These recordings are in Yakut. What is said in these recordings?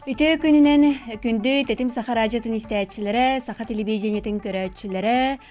Үтүө күнүнэн күндү Тэтим Саха радиотын истээччилэрэ, саха телевидениетин көрөөччүлэрэ,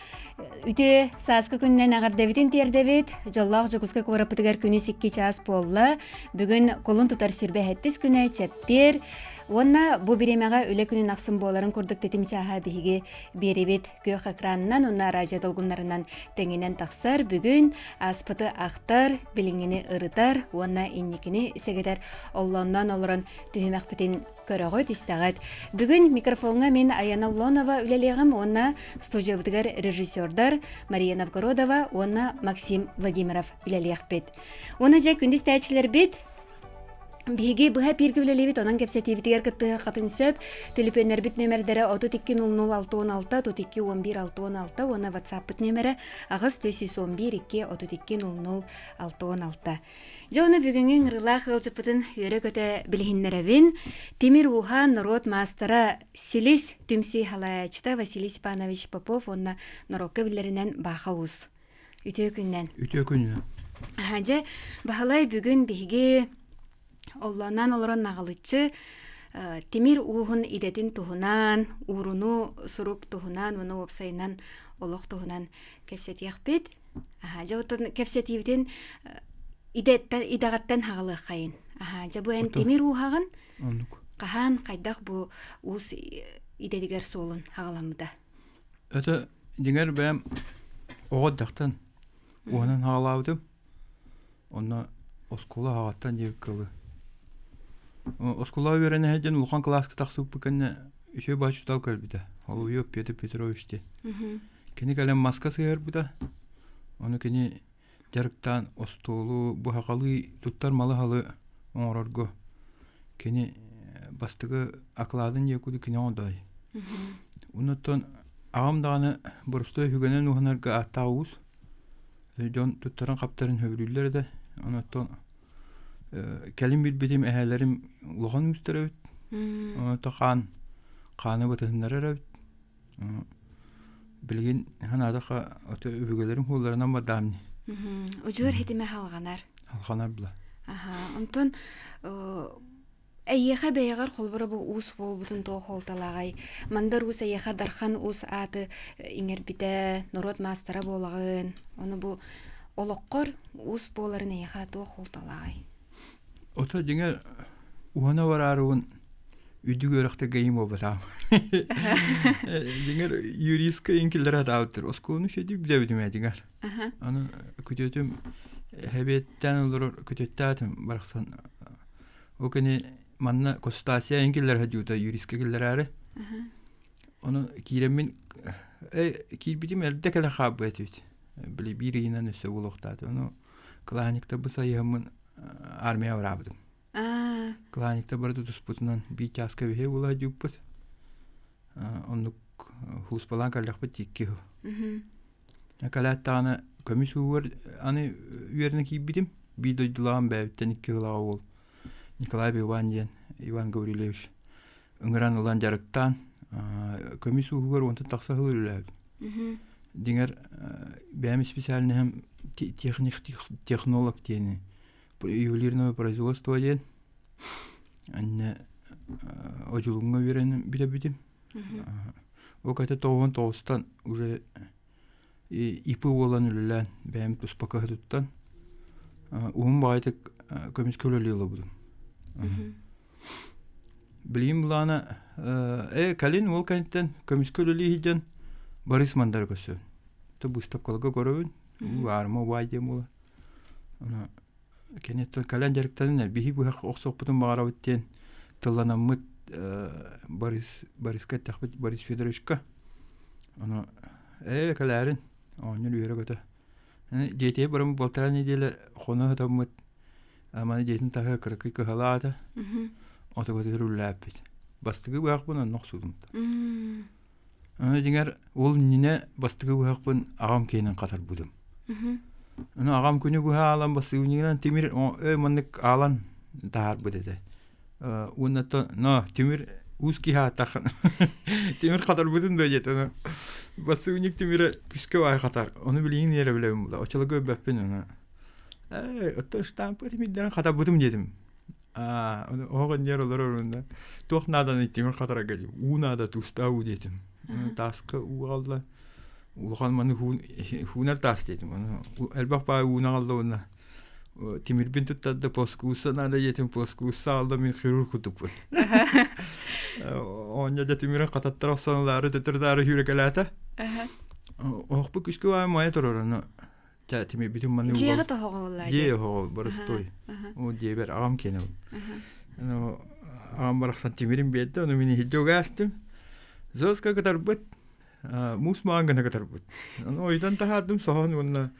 үтүө сааскы күнүнэн эҕэрдэбитин тиэрдэбит. Дьоллоох Дьокуускай куораппытыгар күнүс 2 чаас буолла. Бүгүн кулун тутар сүрбэ сэттис күнэ чэппиэр. Уонна бу бириэмэҕэ үлэ күнүн ахсын буоларын курдук тэтим чааһа биһиги биэрибит күөх экранынан уонна радио долгуннарынан тэҥинэн тахсар. Бүгүн ааспыты ахтар, билиҥҥини ырытар уонна инникини сэгэтэр оллоннон олорон түһүмэхпитин көрөҕүт, истэҕит. Бүгүн микрофоҥҥа мин Аяна Лонова үлэлиэҕим уонна студиябытыгар режиссердар Мария Новгородова уонна Максим Владимиров үлэлиэхпит. Уонна дьэ күндү истээччилэрбит, Биһиги быһа бииргэ үлэлиибит, онон кэпсэтиибитигэр кыттыһыаххытын сөп. Төлөпүөннэрбит нүөмэрдэрэ 32 00 66, 32 11 66 уонна WhatsApp-пыт нүөмэрэ 8 411 2 32 00 66. Дьэ ону бүгүҥҥү ыҥырыылаах ыалдьыппытын үөрэ-көтө билиһиннэрэбин. Тимир ууһа норуот маастара Силис түмсүү салайааччыта Василий Степанович Попов уонна норуокка биллэринэн Бааха Уус. Үтүө күннэн. Үтүө күнүнэн. Дьэ, Баһылай бүгүн биһиги оллонон олорон наҕылыччы тимир ууһун идэтин туһунан, ууруну сурук туһунан уонна уопсайынан олох туһунан кэпсэтиэхпит. Дьэ, оттон кэпсэтиибитин идэттэн идэҕиттэн хаҕылыаххайын. Дьэ, бу эн тимир ууһаҕын хаһан хайдах бу уус идэтигэр суолун хаҕыламмыта? Это дьиҥэр бэйэм оҕо эрдэхтэн уонан хаалаабытым. Онно оскуола аҕаттан диэбит кылы. Оскуолаҕа үөрэнэ сылдьан улахан кылааска тахсыбыппыт кэннэ үчүгэй баҕайы учуутал кэлбитэ. Олуйуо Петр Петрович диэн. Кини кэлэн маска сыһыарбыта. Ону кини дьарыктаан остуолу быһаҕалыы туттар малы-салы оҥорорго кини бастакы акылаатын диэки курдук кини оҥордой. Оннуттан аҕам даҕаны боростуой үгэнэн уһанарга ааттаах уус. Дьон туттарын-хаптарын сөбүлүүллэр этэ. Онуттан кэлин билбитим эһээлэрим улахан уустар эбит. Онуттан хаан хааны батыһыннарар эбит. Билигин санаатахха өбүгэлэрим хуолларынан бардаам дии. Удьуор хитимэ халҕанар. Халҕанар була. Аха, онтон эйиэхэ бэйэҕэр холборо бу уус буолбутун туох суолталааҕай? Мандар уус эйиэхэ Дархан уус ааты иҥэрбитэ, норуот маастара буолаҕын. Ону бу олоххор уус буоларын эйиэхэ туох суолталааҕай? Ото дьиҥэр уһана бараарыбын үрдүк үөрэхтэ гейм буолбатаҕым. Дьиҥэр юристка иҥкиллэрэ сатаабыттар. Оскуоланы үчүгэйдик билэбитим ээ дьиҥэр. Аны күтүөтүм эбиэттээн олорор күтүөттээтим барахсан. Ол кини манна консультация иҥкиллэрэ сылдьыбыта юристка киллэрээри. Ону киирэммин киирбитим эрдэ кэлэн хаалбыт этибит. Били биир ыйынан өссө буолуохтаата. Ону кылааһынньыктарбын сайыһаммын армия бараабытым. Кылааһынньыктар бары тутуспутунан биир чааска биһиги була сылдьыбыппыт. Оннук һулуспалаан кэллэхпит икки сыл. Кэлээт даҕаны көмүс уугар аны үөрэнэ киирбитим. Биир дойдулааҕым бэйэбиттэн икки сылаҕа уол Николай Иван диэн Иван Гаврильевич ыҥыран ылан дьарыктаан көмүс ууһугар уонтан тахса сыл үлэлээбитим. Дьиҥэр бэйэм специальноһым техник технолог диэни ювелирное производство диэн анне Одьулуҥҥа үөрэнэн бүтэбитим. Ол кэтэ тоҕуһун тоҕустан уже ИП буолан үлэлээн бэйэм туспа кыһатыттан уһун баҕайытык көмүскэ үлэлии олорбутум. Билигин былаана э кэлин ол кэнниттэн көмүскэ үлэлии сылдьан Борис Мандар көрсөбүн. То быыстапкаларга көрөбүн. Уу аарыма убаай диэн буолар. Аны кэнниттэн кэлэн дьарыктанан биһи быһах охсуохпутун баҕарабыт диэн тылланаммыт Борис Бориска эттэхпит Борис Федоровичка. Ону ээ кэлээрин оонньуур үөрэ-көтө. Дьиэтигэр баран балтараа нэдиэлэ хоно сытаммыт маны дьиэтин таһыгар кыракый кыһалаата. Отугутугар үлэлээппит. Бастакы быһахпын онно охсубутум. Аны дьиҥэр ол иннинэ бастакы быһахпын аҕам киэнин хатарбытым. Аны аҕам күнү быһа аалан бастыгынньыгынан тимир өө маннык аалан таһаарбыт этэ. Уонна но тимир уус киһи ааттааххын тимир хатарбытын да диэтэ бастыгынньык тимирэ күскэ баай хатар ону билигин эрэ билэбин була оччолорго билбэппин ону ээ оттон штампы тимирдэрин хатарбытым диэтим. Аа, оһох иннигэр олорор уонна туох нааданый тимир хатарарга дии уу наада туустаах уу диэтим. Тааска уу аҕалла улахан маны хуунар таас диэтим. Ону элбэх баай ууну аҕалла уонна тимирбин туттарда плоскуусса наада диэтим плоскуусса аҕалла мин хирург курдукпун. Оонньо дьэ тимирин хататтара охсон ылаары төттөрү-таары сүүрэкэлээтэ. Оһохпут күскэ баайа мае турар ону Чэ, тимирбитин маны Дьиэҕэ тоһоҕо буоллаа Дьиэ оһоҕо боростуой. Ол дьиэбэр аҕам киэнэ ол. Аҕам барахсан тимирин биэрдэ, ону мин иһирдьэ угаастым. Зоска кытарбыт, муус маҕан гына кытарбыт. Ону ойутан таһаардым, соһон уонна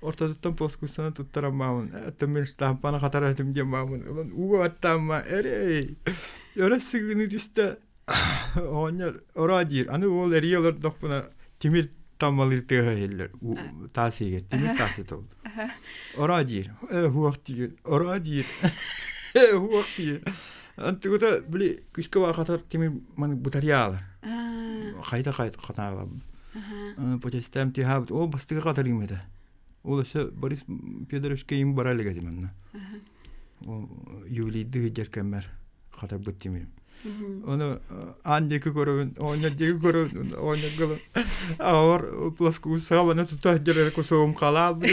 ортотуттан плоскуссаны туттаран маамын, оттон мин штампаны хатар этим диэн маамын ылан ууга баттаамма, эрэй, өрө сыгыны түстэ, Оҕонньор ороо диир. Аны уол эрийэ олордохпуна тимир таммалыыр тыаһа иһиллэр таас иһигэр тимир таас этэ ол. Ороо диир. Э хуох диир. Ороо диир. Э хуох диир. Антыгыта били күскэ баахатар тимир маны бутарьяалар. Хайда хайда хатаалам. Потестам тиһаабыт. Ол бастыгы хатарыым этэ. Ол өссө Борис Федоровичка им бара илик этим онно. Ол юбилейдыы сылдьар кэммэр хатарбыт тимирим. Ону аан диэки көрөбүн, оонньор диэки көрөбүн, оонньорго аҕабар плоскуусаҕа бана тута сылдьар кусуогум халаабыт.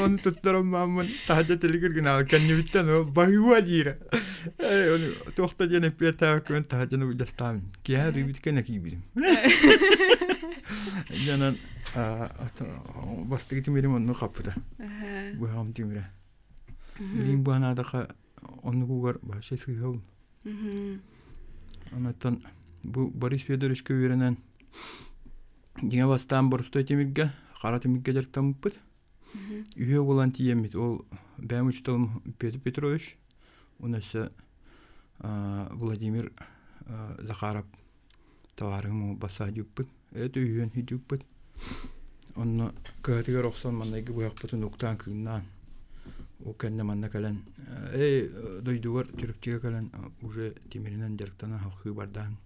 Ону туттаран мааммын таһырдьа тилигир гынаал кэннибиттэн баһыыба диирэ. Ону туох да диэн эппиэттээбэккин таһырдьаны уйдастаабын. Киэһэ рыбит кэнэ киирбитим. Дьонон бастакы тимирим онну хаппыта. Быһаҕым тимирэ. Билигин быһанаатахха оннугугар вообще сыыһабын. Онтон бу Борис Федоровичка үөрэнэн дьиҥэ бастаан боростой тимиргэ, хара тимиргэ дьарыктаммыппыт. Үһүө буолан тиийэммит ол бэйэм учууталым Петр Петрович, уонна өссө Владимир Захаров табаарыһым бассаадьыппыт, это үһүөн хидьыппыт. Онно кыһатыгар охсон маннайгы быһахпытын уктаан кыыннаан ол кэннэ манна кэлэн эй дойдугар Чурапчыга кэлэн уже тимиринэн дьарыктанан халхыы бардаан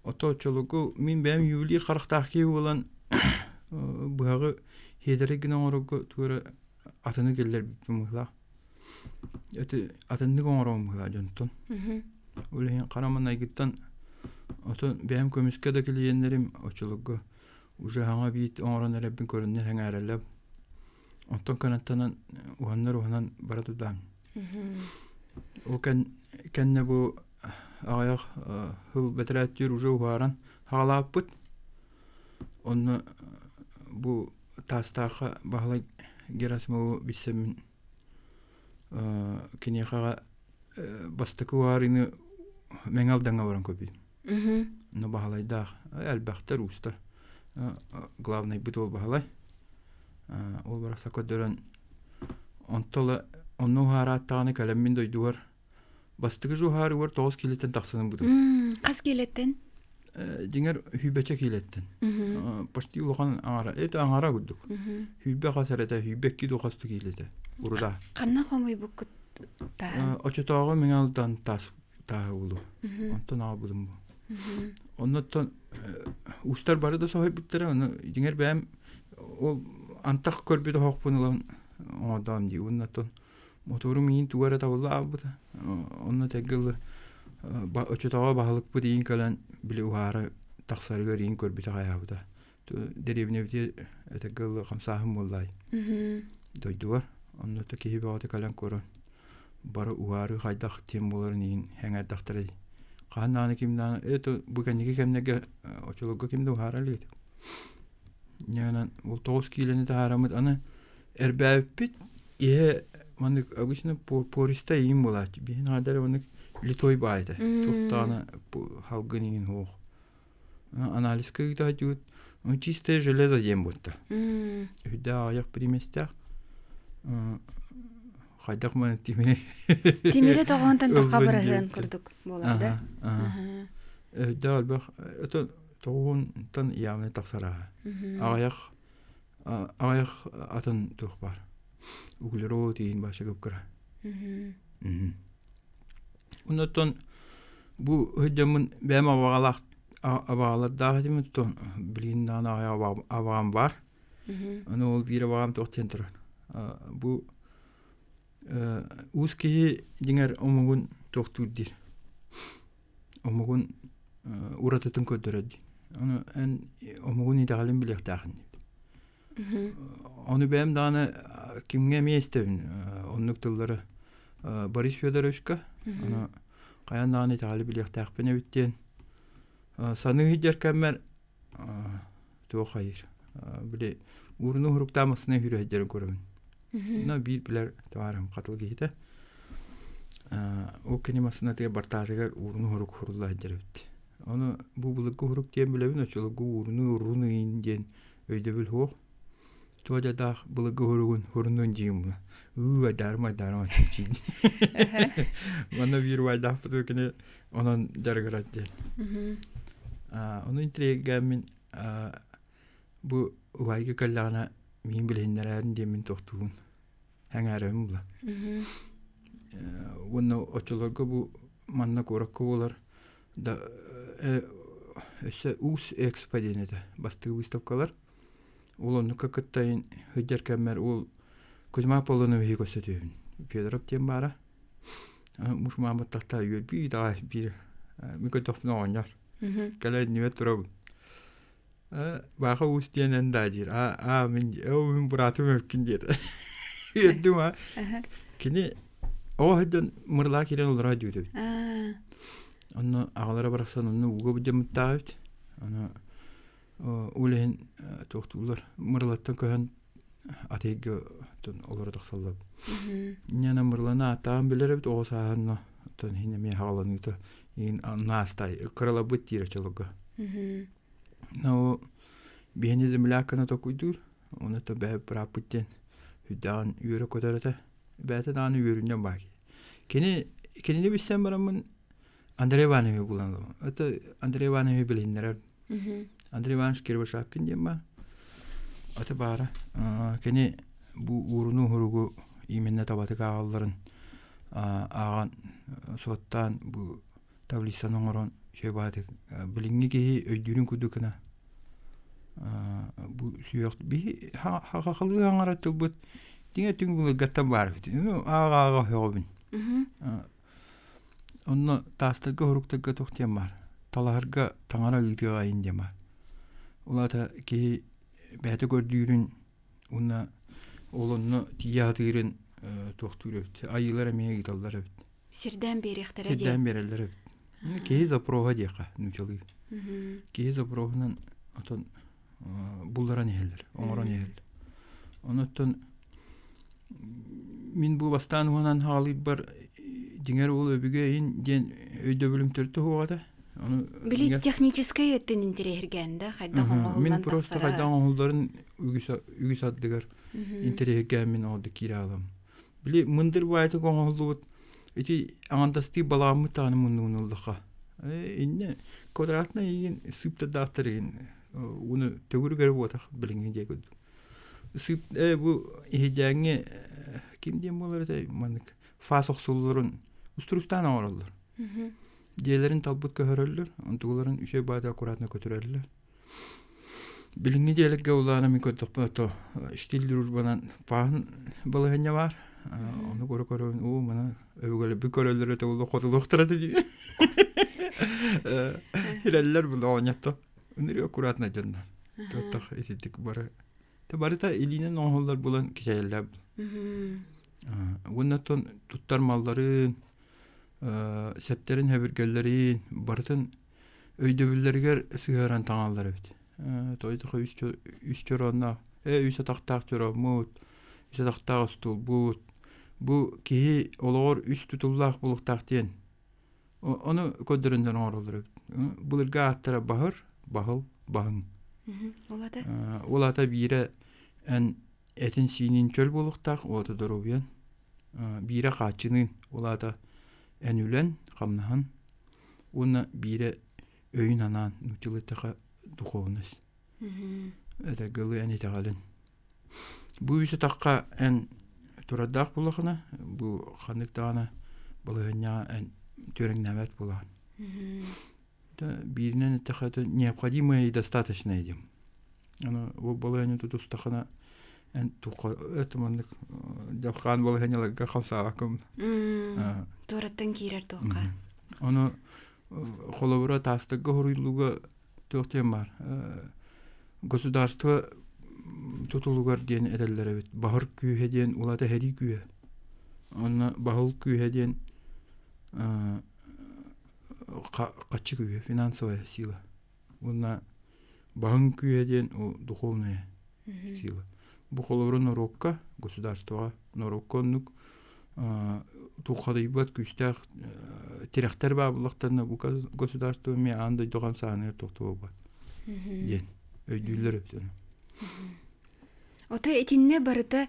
Ото оччолорго мин бэйэм ювелир харахтаах киһи буолан быһаҕы хиэдэрэй гына оҥорорго тугу эрэ атыны киллэрбиппин быһыылаах. Эти атыннык оҥоробун быһыылаах дьонтон. Ол иһин хара маҥнайгыттан отон бэйэм көмүскэ да клиеннэрим оччолорго уже хаҥа биит оҥорон эрэрбин көрөннөр сэҥээрэллэр. Онтон кынаттанан уһаннар уһанан бара турдаам. Ол кэннэ бу аҕыйах сыл бэтэрээттиир уже уһааран хаалааппыт. Онно бу Таастаахха Баһылай Герасимову билсэммин киниэхэҕэ бастакы уһаарыыны Мэҥэ Алдаҥҥа баран көрбүтүм. Онно Баһылайдаах элбэхтэр уустар. Главнайбыт ол Баһылай. Ол барахсан көрдөрөн онто онно уһаарааттаҕына кэлэммин дойдугар бастакы уһаарыыбар 9 киилэттэн тахсан ылбытым. Хас киилэттэн? Дьиҥэр сүүрбэччэ киилэттэн. Почти улахан аҥара, это аҥара курдук. Сүүрбэ хас эрэтэ, 22 ду хас киилэтэ. Уруда. Ханна хомуйбуккут тааһын? Очотооҕу Мэҥэ Алдан таас тааһы улу. Онтон аҕабытым бу. Оннуттан уустар бары да соһуйбуттара, ону дьиҥэр бэйэм ол антах көрбүт оһохпун ылан оҥордоом дии. Уонна оттон моторум иин туга эрэ табылла аалбыта. Онно тэгэ ылы оччотооҕу баһылыкпыт иин кэлэн били уһаара тахсарыгар иин көрбүтэ хайаабыта. Дэриэбинэбитигэр этэгэ ылы хамсааһын буоллаай дойдубар. Онно киһи бөҕөтө кэлэн көрөн бары уһаарыы хайдах тиэм буоларын иһин сэҥээрдэхтэрэй. Хаһан даҕаны ким даҕаны это бу кэнники кэмнэргэ оччолорго ким да уһаара илик этэ. Ньанан ол 9 киилэни таһаараммыт аны эрбээбиппит иһэ маннык обычно пористай иин буолааччы. Биһин аадара маннык литой баай этэ. Туохтаҕына халгын иин суох. Анализка ыытааччыбыт чистое железо диэн буолта. Үрдээх аҕыйах приместээх. Хайдах маны тимири Тимири тоҕоонтон тоққа быраһыан курдук буолар да? Өйдөөх элбэх это тоҕуһунтан явно тахсар аха. Аҕыйах аҕыйах атын туох баар. Углерод иин баша кыпкыра. Оннуттан бу сылдьаммын бэйэм абаҕалаах абаҕалардаах этим оттон билигин даҕаны аҕыйах абаҕам баар. Аны ол биир абаҕам туох диэн турар. Бу Уус киһи дьиҥэр омугун туохтуур диир. Омугун уратытын көрдөрөр дии. Ону эн омугун итэҕэлин билиэхтээхин диир. Ону бэйэм даҕаны кимҥэ эмиэ истэбин оннук тыллары Борис Федоровичка ону хайаан даҕаны итэҕэли билиэхтээхпин эбит диэн саныы сылдьар кэммэр туох хайыыр били ууруну уһуруктаан массыына сүүрэ сылдьарын көрөбүн. Но биир билэр товарым хатыл киһитэ ол кини массыынатыгар бартаатыгар ууруну уһурук уһурулла сылдьар эбит. Ону бу былыргы уһурук диэн билэбин, оччолорго ууруну уруну ыйын диэн өйдөбүл суох. Туох дьадаах былыргы уһуругун хурунун диим була. Уу айдаарым айдаарым аччыын. Манна биир убайдаахпыт кини онон дьарыгырар диэн. Ону интригээммин бу убайга кэллэҕинэ миин билиһиннэрээрин диэммин тохтуубун. Эҥээрэбин була. Уонна оччолорго бу манна куоракка буолар да өссө Уус Экспо диэн этэ бастакы выставкалар. Ол оннукка кыттайын сылдьар кэммэр ол Кузьма Аполлоновиһы көрсө түһэбин. Федоров диэн баара. Муж маамат тахта үөрбүү даҕа биир мин көрдөхпүнэ оҕонньор. Кэлэ иннибэр турабын. Бааха уус диэн эн даа диир. Аа, аа мин оо мин быраатым эбиккин диэтэ. Үөрдүм аа. Кини оҕо сылдьан мырлаа киирэн олороо диэбит. Онно аҕалара барахсан онно ууга былдьаммыттаах эбит. Аны ол иһин туохтууллар Мырылаттан көһөн атыйга олоро тахсаллар. Инньэ Мырыланы ааттаан билэр эбит оҕо сааһын оттон иһин эмиэ хаҕаланыыта иин наастай кыралабыт диир очолорго. Но биһини земляканы токуйдуур, оны то бэһэ бырааппыт диэн үрдээҕин үөрэ көтөр этэ. Бэйэтэ даҕаны үөрүнньэн баар. Кини кинини билсэн бараммын Андрей Иванович булан ылабын. Это Андрей Иванович билиһиннэрэр. Андрей Иванович Кривошапкин диэн баар. Аты баара. Кини бу ууруну уһуругу именно табатык ааҕалларын ааҕан суоттаан бу таблицаны оҥорон үчүгэй баҕайытык билиҥҥи киһи өйдүүрүн курдук гына бу сүһүөх биһи хахалыы хаҥара тылбыт дьиҥэ түҥ былыргаттан баар эбит ну ааҕа-ааҕа өһөҕөбүн онно таастарга уһуруктарга туох диэн баар талаһарга таҥара ыытыаҕа иһин диэн баар ол аата киһи бэйэтэ көрдүүрүн уонна ол онно тиийэ сатыырын туохтуур эбит айыылар эмиэ ыыталлар эбит Сирдээн биэриэхтэрэ диэн. Сирдээн биэрэллэр эбит. Киһи запроһа диэххэ нуучалыы. Киһи запроһунан отон булларан иһэллэр, оҥорон иһэллэр. Онуттан мин бу бастаан уһанан хаалыырбар дьиҥэр ол өбүгэ иһин диэн өйдөбүлүм төрүтэ суох этэ. Ону Били техническэй өттүн интэриэһиргээн да хайдах оҥоһуллан Мин просто хайдах оҥоһулларын үгүс үгүс ардыгар интэриэһиргээммин оҕордо киирэ аалам. Били мындыр баайтык оҥоһуллубут ити аҥардастыы балааммыт даҕаны муннугун ыллахха иннэ квадратнай игин сыыптардаахтар игин уну төгүрүк эрэ буотах билиҥҥи диэ курдук сыып э бу иһидээҥҥи ким диэн буолар этэй маннык фас охсулларын устурустаан оҥороллор дьиэлэрин талбыт көһөрөллөр онтугуларын үчүгэй баайда аккуратно көтүрэллэр Билиҥҥи диалектка улаана мин көрдөхпүнэ то штиль дружбанан пааһын балаһыанньа баар. Ону көрө-көрөбүн уу маны өбүгэлэрбит көрөллөрө тобулу хотулуохтара дии. Ирэллэр бу оҕонньотто. Ынырык аккуратно дьоннор. Туох итинник бары. Те барыта илиинэн оҥоһуллар булан кичэйэллэр. Уонна оттон туттар малларын, сэптэрин, хэбиргэллэрин барытын өйдөбүллэригэр сыһыаран таҥаллар эбит. Тоойдохо үс чороонноох, ээ үс атахтаах чорооммут, үс атахтаах остуолбут. Бу киһи олоҕор үс тутуллаах буолуохтаах диэн. Ону көрдөрөннөр оҥороллор эбит. Былыргы ааттара баһыр, баһыл, баһыҥ. Ол ата? Ол ата биирэ эн этин-сиинин чөл буолуохтаах, ол ата доруобуйан. Биирэ хааччыныын, ол аата эн үлэн, хамнаһан, уонна биирэ өйүн анаан нууччалыы эттэххэ духовность этэргэлыы эн итэҕэлин бу үс атахха эн турардаах буоллахына бу ханнык даҕаны балаһыанньаҕа эн түөрэҥнээбэт буолаҕын бииринэн эттэххэ это необходимое и достаточное диэн аны ол балаһыанньа тутустахына Эн тухха өтө маннык дьалхаан балаһыанньаларга хамсаабаккын. Туораттан киирэр туохха. Ону холобура таастарга хоруйлууга туох диэн баар государство тутулугар диэн этэллэр эбит. Баһыр күүһэ диэн улата эһэрии күүһэ. Онно баһыл күүһэ диэн хаччы күүһэ, финансовая сила. Уонна баһын күүһэ диэн ол духовная сила. Бу холобура норуокка, государствоҕа норуокка оннук туххадыйбат күүстээх тирэхтэр баар буоллахтарына бу государство эмиэ аан дойду хамсааһыныгар тохтубат диэн өйдүүллэр эбит ону. Ото итиннэ барыта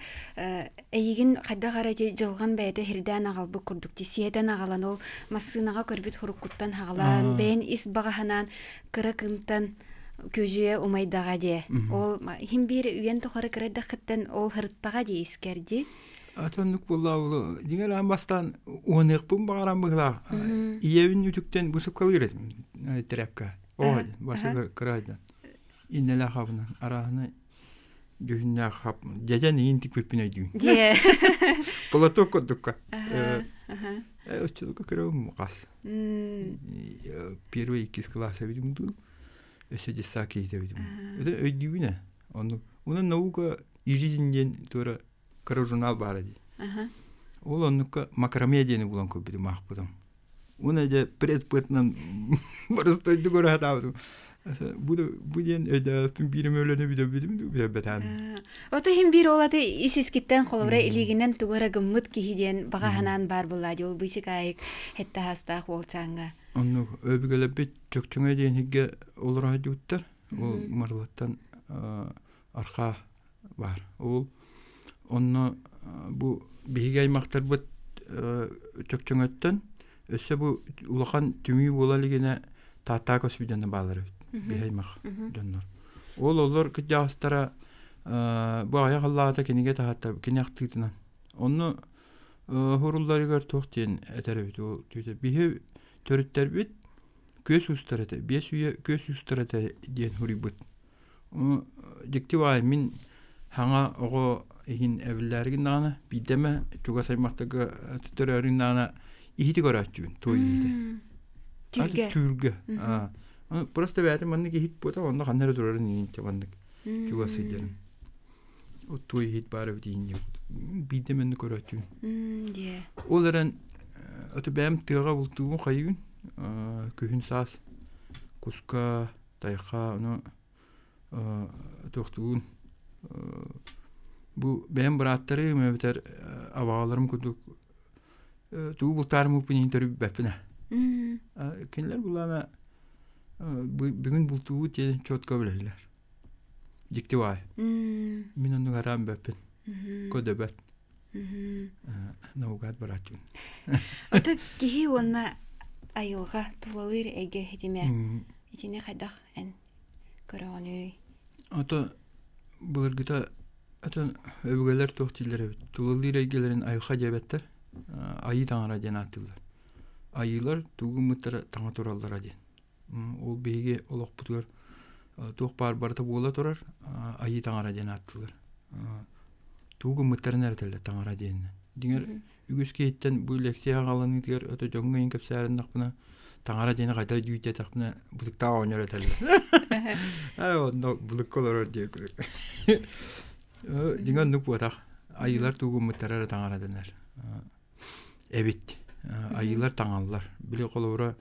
эйигин хайдах эрэ ити дьылҕан бэйэтэ хирдээн аҕалбыт курдук ти сиэтэн аҕалан ол массыынаҕа көрбүт хуруккуттан хаҕалаан бэйэн ис баҕаһынаан кыра кымтан күөдьүйэ умайдаҕа диэ. Ол иһин биир үйэн тухары кырайдаххыттан ол һырыттаҕа дии искэр дии. Атоннук буолла дьиҥэр аан бастаан уһаныахпын баҕаран быһылаах ийэбин үтүктэн вышивкалыыр этим тряпка. Оо, башы кырайдан. Иннэлээх хабынан арааһына дьүһүннээх хап дьэдьэн иин тикпиппин өйдүүн. Дьиэ. Платок курдукка. Оччолорго кыравым хас. Первый иккис класс эбитим дуу. Өссө детсад киһитэ эбитим. Это өйдүүбүн ээ. Оннук. Онон наука и жизнь диэн туора кыра журнал баара дии. Ол оннукка макраме диэни булан көрбүтүм аахпытым. Уонна дьэ предпытынан барыстойдук көрө сатаабытым. Бу бу диэн өйдөөппүн биирим өлөнү бүтэрбитим дуу бүтэрбэтэҕим. Ото иһин биир ол аты ис искиттэн холобура илиигинэн тугу эрэ гыммыт киһи диэн баҕа санаан баар буоллаа дии ол быычык аайык хэтте хаастаах уолчааҥҥа. Оннук өбүгэлэрбит чөкчөҥө диэн иһиггэ олоро сылдьыбыттар. Ол Мырылаттан архаа баар. Ол онно бу биһиги аймахтарбыт Чөкчөҥөттөн өссө бу улахан түмүү буола илигинэ Тааттаа көспүт баалар эбит биһи аймах дьоннор. Ол олор кырдьаҕастара бу аҕыйах аллаата кинигэ таһааттар кини ахтыытынан. Онно хурулларыгар туох диэн этэр эбит ол түүтэ биһи төрүттэрбит күөс уустар этэ биэс үйэ күөс уустар этэ диэн суруйбут. Дьикти баай мин хаҥа оҕо иһин эбиллээригин даҕаны биирдэ эмэ чугас аймахтарга төрөөрүн даҕаны иһити көрөөччүбүн туой иһити. Түүргэ. Түүргэ. Просто бэйэтин маннык иһит буота онно ханна эрэ турарын иһин маннык чугас сылдьарын. Туой иһит баар эбит иһин биирдэ маннык көрөөччүбүн. Ол эрэн аты бэйэм тыаҕа бултуубун хайыыбын күһүн саас куска тайха ону туохтугун бу бэйэм бырааттарым эбэтэр абаҕаларым курдук тугу бултаарыммыппын иһин төрүппэппин ээ кинилэр булаана бүгүн бултуубут диэн четко билэллэр дьикти баай мин оннук араан бэппин көдөбөт наугад барааччыбын Ото киһи уонна айылҕа тулалыыр эйгэ ситимэ итини хайдах эн көрөҕүнүй? Ото былыргыта атын өбүгэлэр туох дииллэр эбит тулалыыр эйгэлэрин айылҕа диэбэттэр айыы таҥара диэн ааттыыллар айыылар тугу гыммыттара таҥа тураллара диэн ол биһиги олохпутугар туох баар барыта буола турар айыы таҥара диэн ааттыыллар тугу гыммыттарын эрэ этэллэр таҥара диэнинэн дьиҥэр үгүс киһиттэн бу лекция аҕаланыытыгар ото дьоҥҥо иһин кэпсээриннэхпинэ таҥара диэни хайдах өйдүүр диэтэхпинэ бытыктаах оҕонньор этэллэр ээ онно былыкка олорор диэ дьиҥэ оннук буотах айыылар тугу гыммыттара эрэ таҥара дэнэр эбит айыылар таҥаллар били холобура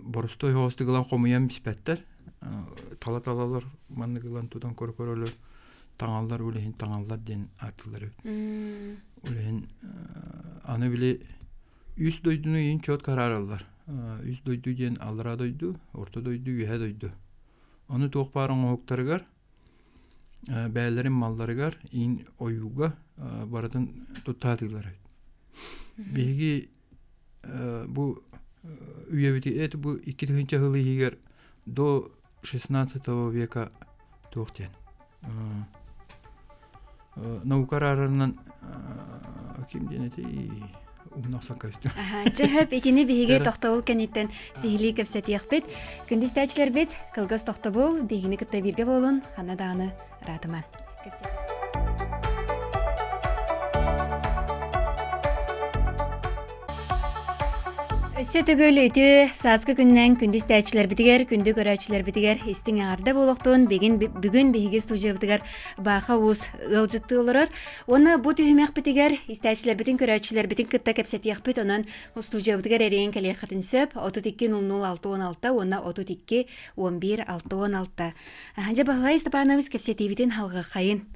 боростуой оһоҕостук ылан хомуйан биспэттэр тала-талалар маннык ылан тутан көрө-көрөлөр таҥаллар ол иһин таҥаллар диэн ааттыыллар эбит ол иһин аны били үс дойдуну иин четко араараллар үс дойду диэн аллараа дойду орто дойду үөһээ дойду ону туох баар оҥоһуктарыгар бэйэлэрин малларыгар иин ойууга барытын туттаатыылар эбит биһиги бу үйэбити это бу 2000 сыл иһигэр до XVI века туох диэн наука араарарынан ким диэн этэй умнахсан көстүм. Чэ хөп итини биһиги тохтобул кэнниттэн сиһилии кэпсэтиэхпит. Күндү истээччилэрбит, кылгас тохтобул биһигини кытта бииргэ буолун, ханна даҕаны ыраатыман. Кэпсэтиэхпит. Өссө төгүл үтүө сааскы күннэн күндү истээччилэрбитигэр, күндү көрөөччүлэрбитигэр истиҥ эҕэрдэ буолуохтун. Бүгүн бүгүн биһиги студиябытыгар Бааха Уус ыалдьыттыы олорор. Уонна бу түһүмэхпитигэр истээччилэрбитин, көрөөччүлэрбитин кытта кэпсэтиэхпит. Онон студиябытыгар эрийэн кэлиэххитин сөп. 32 00 66 уонна 32 11 66. Дьэ, Баһылай Степанович кэпсэтиибитин халҕаххайын.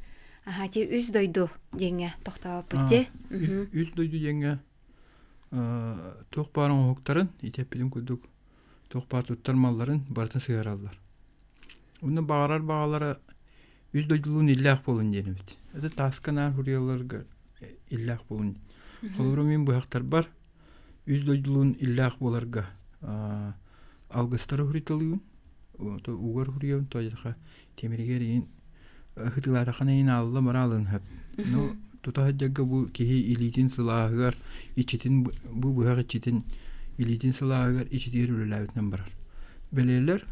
Аха, ти үс дойду диэҥҥэ тохтооппут ти. Үс дойду диэҥҥэ туох баар оҥоһуктарын итиэппитин курдук туох баар туттар малларын барытын сыһыараллар. Онно баҕарар баҕалара үс дойдулуун иллээх буолун диэн эбит. Это тааска наар суруйалларга иллээх буолун. Холобура мин быһахтарбар үс дойдулуун иллээх буоларга алгыстары суруйталыыбын, угар суруйабын, тоойдохо тимиригэр иин ыһытылаатаххына иин аалла бараалын сөп. Ну тута сылдьарга бу киһи илиитин сылааһыгар иччитин бу быһах иччитин илиитин сылааһыгар иччитигэр үлэлээбитинэн барар. Бэлиэлэр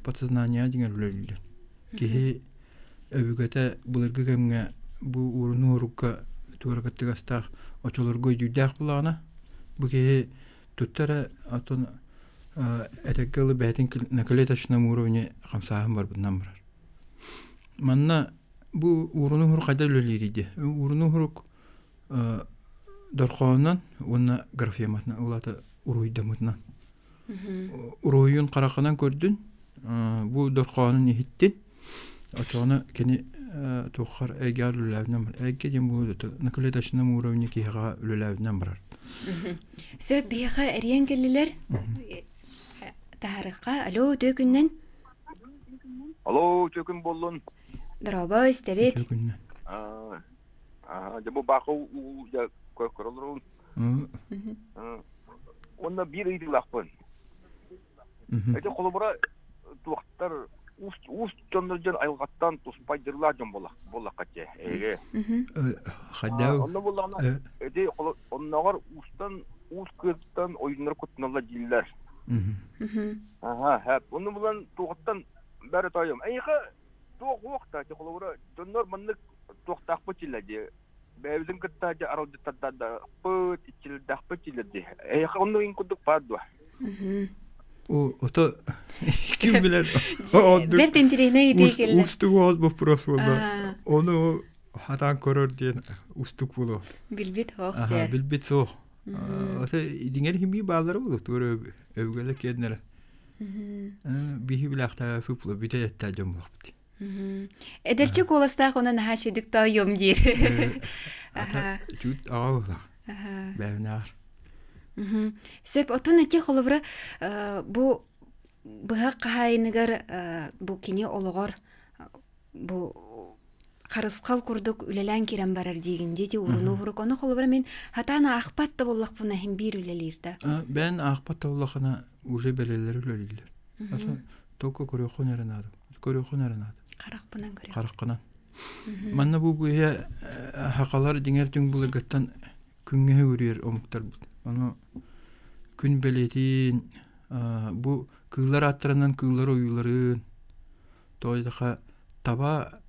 подсознание дьиҥэр үлэлииллэр. Киһи өбүгэтэ былыргы кэмҥэ бу ууруну урукка туора кыттыгастаах очолорго өйдүүрдээх булаҕына бу киһи тутта эрэ оттон этэргэ дылы бэйэтин на клеточном уровне хамсааһын барбытынан барар. Манна бу ууруну уһурук хайда үлэлиирий диye. Ууруну уһурук дорхоонунан уонна графематынан улаата уруһуйдаммытынан. Уруһуйун харахынан көрдүн, бу дорхоонун иһиттин. Очоҕуна кини туоххар эйгэҕэр үлэлээбитинэн барар. Эйгэ диэн бу на клеточном уровне киһиэхэ үлэлээбитинэн барар. Сөп, биһиэхэ эрийэн кэллилэр. Таһаарыахха. Алло, үтүө күннэн. Алло, үтүө күн буоллун. Дорообо, истэбит. Үтүө күннэн. Дьэ бу баахы уу дьэ көрөлөрүн. Уонна биир ыйытыылаахпын. Ити холобура туохтар уус уус дьоннор дьон айылҕаттан туспа дьырылаах дьон буоллахха дьэ эһиги. Хайдаа Онно буоллаҕына ити оннооҕор уустан уус кыыртан ойууннар куттаналлар дииллэр. Аха, хэп. Онно булан туохтан бары тойом. Эйиэхэ туох уох та холобура дьоннор маннык туохтаахпыт дьиллэ дии. Бэйэбитин кытта дьэ аралдьыттардаахпыт, иччилэрдээхпит дииллэр дии. Эйиэхэ оннук иҥ курдук баар дуо? О, ото ким билэр Бэрт интэриэһинэй идея кэллэ. Уустук ол вопрос буолла. Ону хатаан көрөр диэн устук буолуо. Билбит суох дии. Билбит суох. Ото диҥэр химии бааллара буолуо туора өбүгэлэр киэннэрэ. Биһи билээхтээ фыплы бүтэ этtä дьон буолбут. Эдэрчи куоластаах онон наһаа үчүгдүк тоойуом диир. Чуть аҕа буолла. Бэйнаар. Сөп, отун ити холобура бу быһах хаһаайыныгар бу кини олоҕор бу харысхал курдук үлэлээн киирэн барар диигин диэти уруну уһурук ону холобура мин хатаан аахпат да буоллахпына иһин биир үлэлиир да бэйэн аахпат да буоллахына уже бэлэлэр үлэлииллэр только көрүөххүн эрэ наада көрүөххүн эрэ наада харахпынан көрүөх хараххынан манна бу быһа хахалар диҥэр түҥ былыргыттан күҥҥэ үрүөр омуктарбыт ону күн бэлиэтин бу кыыллар ааттарынан кыыллар ойууларын тоойдоха таба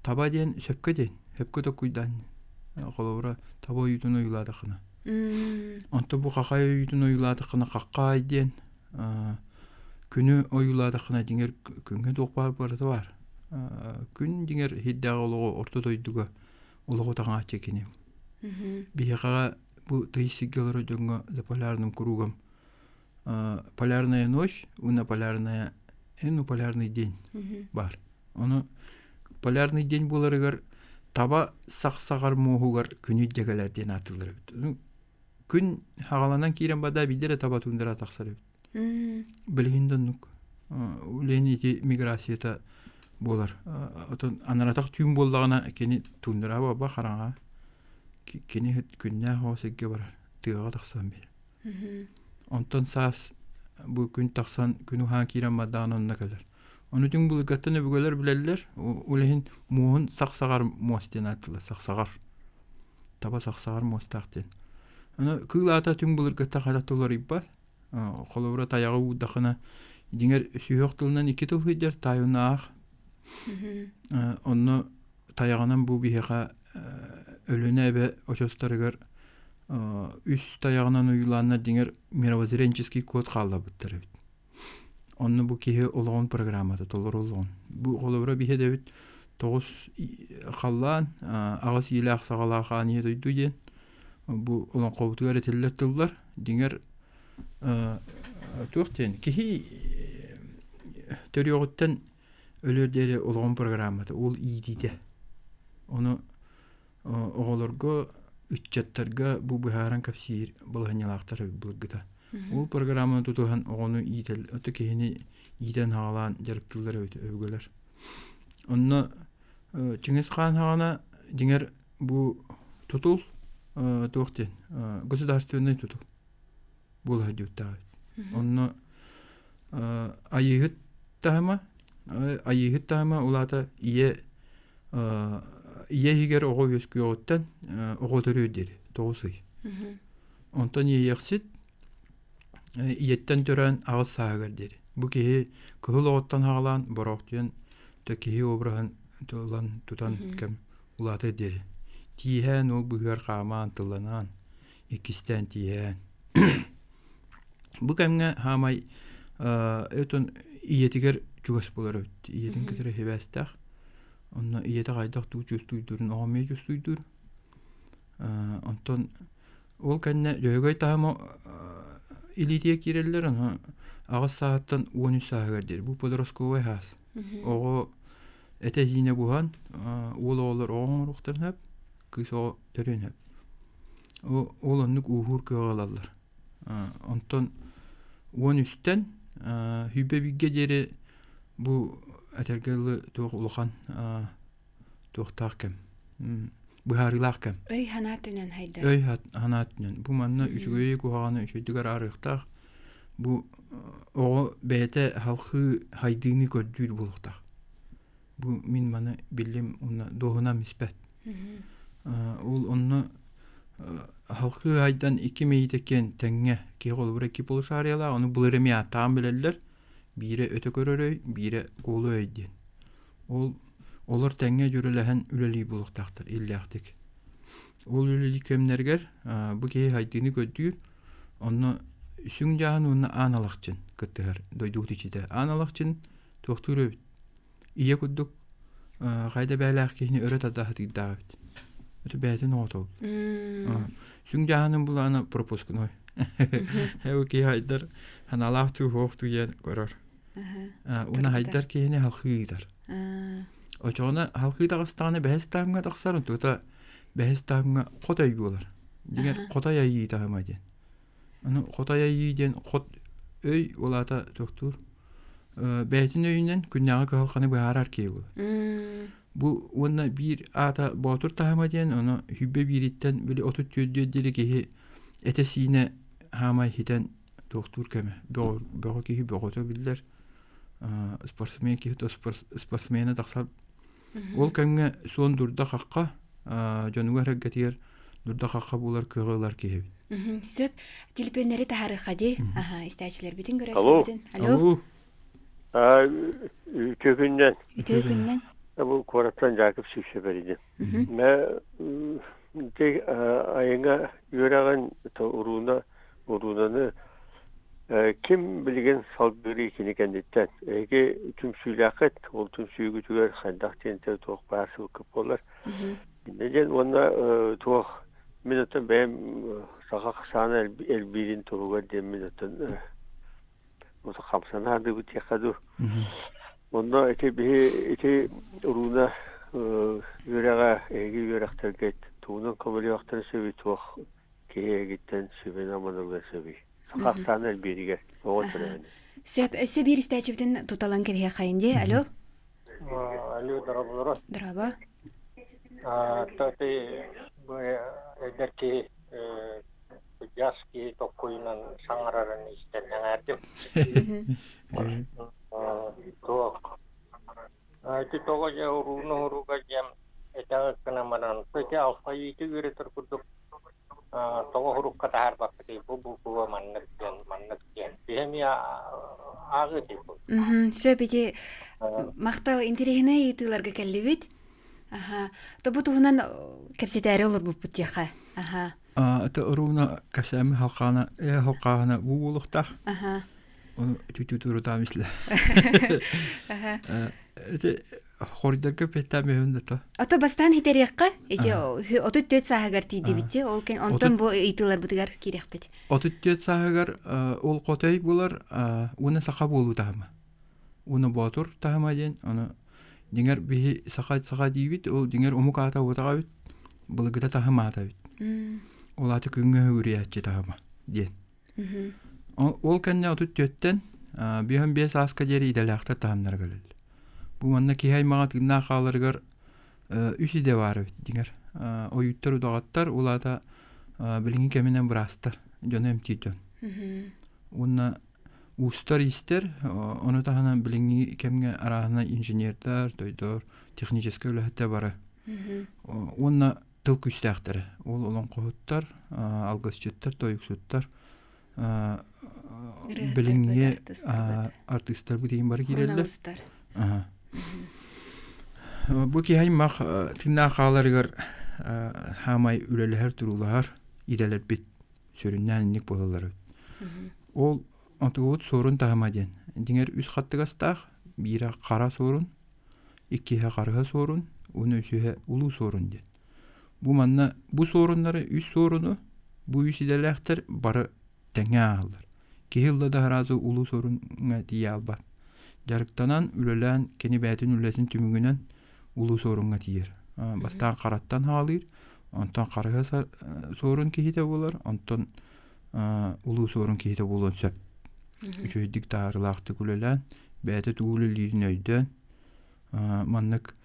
таба диэн сөпкө диэн сөпкө токуйдаан холобура таба ойуутун ойуулаатаххына онто бу хахай ойуутун ойуулаатаххына хаххаай диэн Күнү ойуулаатаххына дьиҥэр күҥҥэ туох баар барыта баар. Күн дьиҥэр иһирдээҕи олоҕу орто дойдуга олоҕу таҥааччы кини. Биһиэхэҕэ бу тыйыс сиргэ олорор дьоҥҥо за полярным кругом полярная ночь уонна полярная ну полярный день баар. Ону полярный день буоларыгар таба сахсаҕар муоһугар күнү дьэгэлэр диэн ааттыыллар эбит. Күн хаҕаланан киирэн барда биирдэ эрэ таба туундара тахсар эбит. Билигин да оннук. Үлэһин ити миграцията буолар. Отон анаратах түүн буоллаҕына кини туундара баба хараҥа кини күннээх оҕо сиргэ барар тыаҕа тахсан биэр. Онтон саас бу күн тахсан күн уһаан киирэн бардаҕына онно кэлэр. Ону түҥ былыргаттан өбүгэлэр билэллэр. Үлэһин муоһун сахсаҕар муос диэн ааттыыллар сахсаҕар. Таба сахсаҕар муостаах диэн. Аны кыыл аата түҥ былыргыттан хайдах да уларыйбат. Холобура тайаҕы уурдаххына дьиҥэр сүһүөх тылынан икки тыл сылдьар таайынаах. Онно тайаҕынан бу биһиэхэ Өлүөнэ эбэ очуостарыгар Үс тайаҕынан уйулааннар дьиҥэр мировоззренческий код хаалларбыттар эбит. Онно бу киһи олоҕун программата толоруллуон. Бу холобура биһи этэбит тоҕус халлаан, аҕыс иилээх саҕалаах аан ийэ дойду диэн. Бу олоҥхобутугар этиллэр тыллар дьиҥэр туох диэн киһи төрүөҕүттэн өлүөр диэри олоҕун программата ол иитиитэ. Ону оҕолорго, ыччаттарга бу быһааран кэпсиир балаһыанньалаахтар былыргыта. Ол программаны тутуһан оҕону иитэл, ото киһини иитэн хаалаан дьарыктыыллар эбит өбүгэлэр. Онно Чыҥыс Хаан хаҕана дьиҥэр бу тутул туох диэн государственный тутул буола сылдьыбыттаах эбит. Онно айыыһыт таһыма айыыһыт таһыма улаата ийэ Ийэ иһигэр оҕо үөскүөҕүттэн оҕо төрүөр диэри тоҕус ый. Онтон иэйэхсит ийэттэн төрөөн аҕыс сааһыгар диэри. Бу киһи кыһыл оҕоттон аҕалаан бороохтуйан киһи обраһын ылан тутан кэм улаатар диэри. Тииһээн ол быһыар хаамаан тылланаан иккистээн тииһээн. Бу кэмҥэ хаамай өтөн ийэтигэр чугас буолар эбит. Ийэтин кытары сибээстээх. Онно ийэтэ хайдах тугу чувствуйдуурун оҕо эмиэ чувствуйдуур. Онтон ол кэннэ Дьөһөгөй таһыма илиитигэр киирэллэр, ону аҕыс сааһыттан 13 сааһыгар диэри. Бу подростковай саас. Оҕо этэ-сиинэ буһан, уол оҕолор оҕо оҥоруохтарын сөп, кыыс оҕо төрүөн сөп. Ол оннук ууһуур кыаҕы ылаллар. Онтон 13-тэн сүүрбэ бииргэ диэри бу этэргэ дылы туох улахан туохтаах кэм быһаарыылаах кэм. Өй санаа түнэн хайдар. Өй санаа түнэн. Бу манна үчүгэйи куһаҕаны үчүгэйдик араарыахтаах. Бу оҕо бэйэтэ халхыы хайдыыны көрдүүр буолуохтаах. Бу мин маны биллим уонна дуоһунам испэт. Ол онно халхыы айдан икки мэйиитэ киэн тэҥҥэ киһи холобура икки полушариялаах, ону былыр эмиэ ааттаан билэллэр. Биирэ өтө көрөр өй, биирэ куолу өй диэн. Ол олор тэҥҥэ дьүрэлэһэн үлэлии буолуохтаахтар иллээхтик. Ол үлэлии кэмнэригэр бу киһи хайдыыны көрдүүр, онно сүҥ дьааһын уонна аан алахчын кыттыһар дойдубут иччитэ. Аан алахчын туохтуур эбит Ийэ курдук хайда бээлээх киһини өрө тарда сатыырдаах эбит. Это бэйэтин оҕото. Сүҥ дьааһынын булаана пропускной. Эу киһи хайдар ханалаах туу хуох туу диэн көрөр. Уна хайдар киһини халхыы ыытар. Очоҕуна халхыы таҕыстаҕына бэһис таһымҥа тахсар, онтута бэһис таһымҥа хот өй буолар. Дьиҥэр хотой айыы таһыма диэн. Аны хотой айыы диэн хот өй улаата тохтуур. Бэйэтин өйүнэн күннээҕи кыһалҕаны быһаарар киһи буолар. Бу уонна биир аата Боотур таһыма диэн, ону сүүрбэ биириттэн били 34 диэри киһи этэ-сиинэ хаамай хитэн туохтуур кэмэ. Бөҕө киһи бөҕөтө биллэр. Спортсмен киһи спортсмена тахсар. Ол кэмҥэ суон дурда-хахха дьонугар эргэтигэр дурда-хахха буолар кыаҕы ылар киһи эбит. Сөп. Телефоннары таһаарыахха дии. Аха, истээччилэрбитин көрөөччүлэрбитин. Алло. Үтүө күннэн. Үтүө күннэн. Бу куораттан Жакып Сүүсэбэридин. Мэ айыңа үөрэҕин урууна уруунаны ким билигин салгыырый кини кэнниттэн эһиги түмсүүлээххит ол түмсүүгүтүгэр хайдах диэнтэ туох баар сылкып буолар иннэ диэн уонна туох Мин оттон бэйэм саха саана элбиирин туһугар диэн мин оттон хамсана сатыыбыт диэххэ дуу. Онно ити биһи ити урууна үөрэҕэ эһиги үөрэхтэргит тугунан көмөлөөхтөрө сөбүй туох киһи эһигиттэн сүбэни-аманы ылыан сөбүй? Саха ахсаана элбииригэр оҕо төрөөһүнэ. Сөп, өссө биир истээччибитин туталан кэбиһиэххэйин дии. Алло. Алло, дорооболоро. Дорообо. Ты бу эдэр киһи кырдьаҕас киһи толкуйунан саҥарарын истэн эҥээрдим. Туох ити тоҕо дьэ урууну уһурууга диэн этэҕэ гынан баран ити алфавиты үөрэтэр курдук тоҕо уһурукка таһаарбаппытый бу буква маннык диэн маннык диэн киһи эмиэ ааҕыы дии Сөп ити махтал интэриэһинэй ыйытыыларга кэллибит. Аха. То бу туһунан кэпсэтээри олорбуппут диэхэ. Аха. Это руна касаами халқаана халқаана бу буолуохтаах. Ону чуть-чуть урутаам ислэ. Эти хордорго петтаам өһүн да Ото бастаан хитэриэххэ ити 34 сааһыгар тиийдибит ол кен онтон бу ыйытыыларбытыгар киириэхпит. 34 сааһыгар ол хотой булар уна саха буолуу таһыма. Уна боотур таһыма диэн ону дьиҥэр биһи саха саха диибит ол дьиҥэр омук аата уотаҕа эбит былыргыта таһым аата эбит. Ол аата күҥҥэ үгүрүйээччи таһыма диэн. Ол кэннэ 34-тэн 55 сааска диэри идэлээхтэр таһымнара кэлэллэр. Бу манна киһи аймаҕа тыыннаах хааларыгар үс идэ баар эбит дьиҥэр. Ойууттар, удаҕаттар, ол аата билиҥҥи кэминэн быраастар, дьону эмтиир дьон. Уонна уустар, иистэр, ону таһынан билиҥҥи кэмҥэ арааһынай инженердэр, тойдор, техническэй үлэһиттэр бары. Уонна тыл күүстээхтэрэ. Ол олоҥхоһуттар, алгысчыттар, тойуксуттар, билиҥҥи артыыстарбыт иһин бары киирэллэр. Бу киһи аймах тыыннаах хааларыгар хаамай үлэлэһэр, туруулаһар идэлэрбит сүрүннээн инник буолаллар эбит. Ол онтугубут суорун таһыма диэн. Дьиҥэр үс хаттыгастаах, биирэ хара суорун, иккиһэ харыһа суорун, уонна үсүһэ улуу суорун диэн. Бу манна бу суоруннары үс суоруну бу үс идэлээхтэр бары тэҥҥэ ааһаллар. Киһи ылла да сразу улуу суоруҥҥа тиийэ албат. Дьарыктанан, үлэлээн, кини бэйэтин үлэтин түмүгүнэн улуу суоруҥҥа тиийэр. Бастаан хараттан хаалыыр, онтон харыһа суорун киһитэ буолар, онтон улуу суорун киһитэ буолуон сөп. Үчүгэйдик таһаарыылаахтык үлэлээн, бэйэтэ тугу үлэлиирин өйдөөн, маннык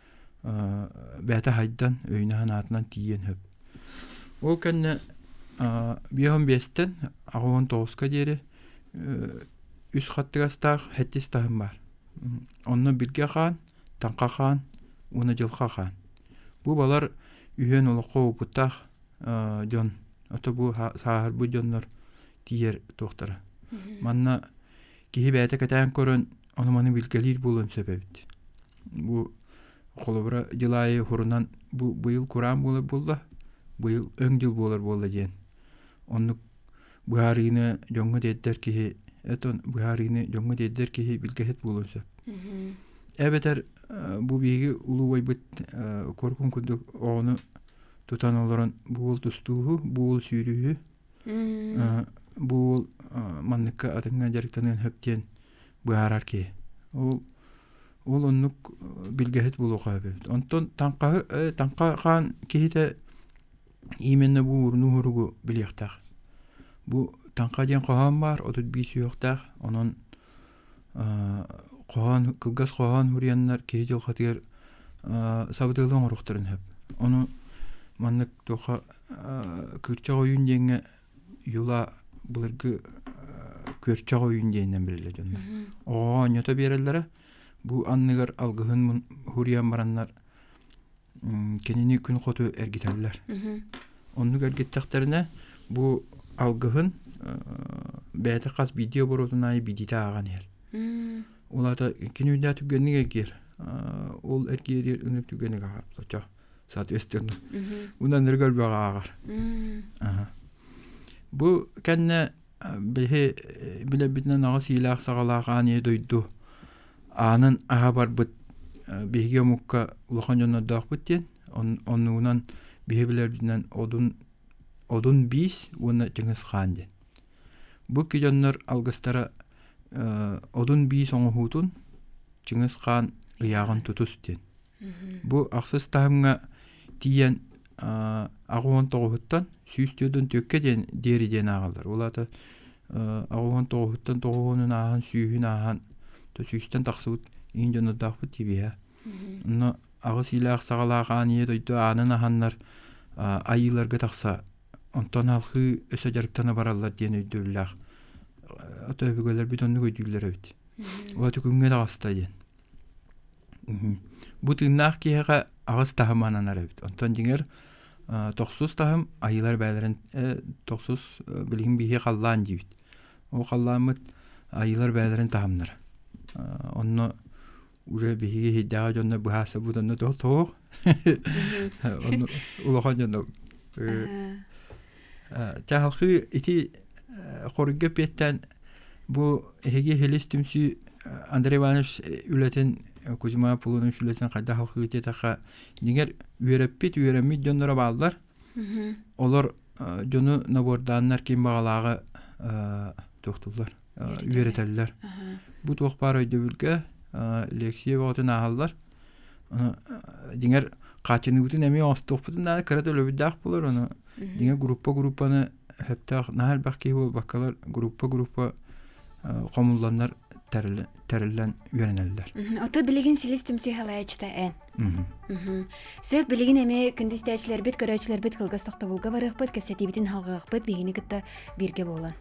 бэйэтэ хайдан, өйүнэн-санаатынан тиийиэн сөп. Ол кэннэ 55-тэн 89-ка диэри үс хаттыгастаах сэттис таһым баар. Онно Билгэ хаан, Таҥха хаан уонна Дьылха хаан. Бу балар үһүөн олоххо уопуттаах дьон, ото бу сааһырбыт дьоннор тиийэр туохтара. Манна киһи бэйэтэ кэтээн көрөн ону-маны билгэлиир буолуон сөп эбит. Бу холобура дьыл аайы хурунан бу быйыл кураан буолар буолла, быйыл өҥ дьыл буолар буолла диэн. Оннук быһаарыыны дьоҥҥо тиэрдэр киһи этон быһаарыыны дьоҥҥо тиэрдэр киһи билгэһит буолуон сөп. Эбэтэр бу биһиги улуу убайбыт куоркун курдук оҕону тутан олорон бу уол тустууһу, бу уол сүүрүүһү, бу уол манныкка атыҥҥа дьарыктаныан сөп диэн быһаарар киһи. Ол ол оннук билгэһит буолуохха эбит. Онтон таҥхаһы таҥха хаан киһитэ именно бу урну уһуругу билиэхтээх. Бу таҥха диэн хоһоон баар, 31 сүһүөхтээх. Онон хоһоон кылгас хоһоон суруйаннар киһи дьылҕатыгар сабыдыалы оҥоруохтарын сөп. Ону маннык туохха Кыырчах ойуун диэҥҥэ юла былыргы күөрчэх ойуун диэнинэн биллэр дьоннор. Оҕоҕо оонньото биэрэллэрэ. Бу анныгар алгыһын суруйан бараннар кинини күн хоту эргитэллэр. Оннук эргиттэхтэринэ бу алгыһын бэйэтэ хас биирдии оборотун аайы биирдиитэ ааҕан иһэр. Ол аата кини үрдээ түргэнник эргиэр. Ол эргиэригэр ынырык түргэнник ааҕар. Оччо соответственно. Уна ынырык элбэҕи ааҕар. Бу кэннэ биһи билэрбитинэн аҕыс иилээх саҕалаах аан ийэ дойду аанын аһа барбыт биһиги омукка улахан дьоннордоохпут диэн оннугунан биһи билэрбитинэн одун одун биис уонна Чыҥыс Хаан диэн. Бу икки дьоннор алгыстара одун биис оҥоһуутун Чыҥыс Хаан ыйааҕын тутус диэн. Бу ахсыс таһымҥа тиийэн 89-уттан 144-кэ диэн диэри диэн ааҕаллар. Ол аата 89-уттан 90-ун ааһан, сүүһүн ааһан, сүүстэн тахсыбыт иин дьоннордоохпут тиибиһэ. Онно аҕыс иилээх саҕалаах аан ийэ дойду аанын аһаннар айыыларга тахса онтон алхыы өссө дьарыктана бараллар диэн өйдөбүллээх ото өбүгэлэрбит оннук өйдүүллэр эбит. Ол күҥҥэ таҕыста диэн. Бу тыыннаах киһиэхэ аҕыс таһым ананар эбит. Онтон дьиҥэр тохсус таһым айыылар бэйэлэрин тохсус билигин биһиги халлаан диибит. Ол халлааммыт айыылар бэйэлэрин таһымнара. Онно уже биһиги иһийдэҕэ дьонно быһаарсыбыт онно тоҕо Онно улахан дьонно. Чаһылхыы ити хоруйга эппиэттээн бу эһиги Хилис түмсүү Андрей Иванович үлэтин Кузьма Аполлонович үлэтин хайдах халхыы диэтэххэ дьиҥэр үөрэппит үөрэммит дьонноро бааллар. Олор дьону набордааннар ким баҕалааҕы туохтууллар үөрэтэллэр. Бу туох баар өйдөбүлгэ лекция бөҕөтүн ааһаллар. Дьиҥэр хааччыныыбытын эмиэ оҥостуохпутун наада кыра төлөбүрдээх буолар ону дьиҥэр группа группаны сөптөөх наһаа элбэх киһи буолбаккалар группа группа хомулланнар тэриллэн үөрэнэллэр. Ото билигин силис түмсүү халаячыта эн. Сөп билигин эмиэ күндү истээччилэрбит, көрөөччүлэрбит кылгас тохтобулга барыахпыт, кэпсэтиибитин халҕыахпыт, биһигини кытта бииргэ буолан.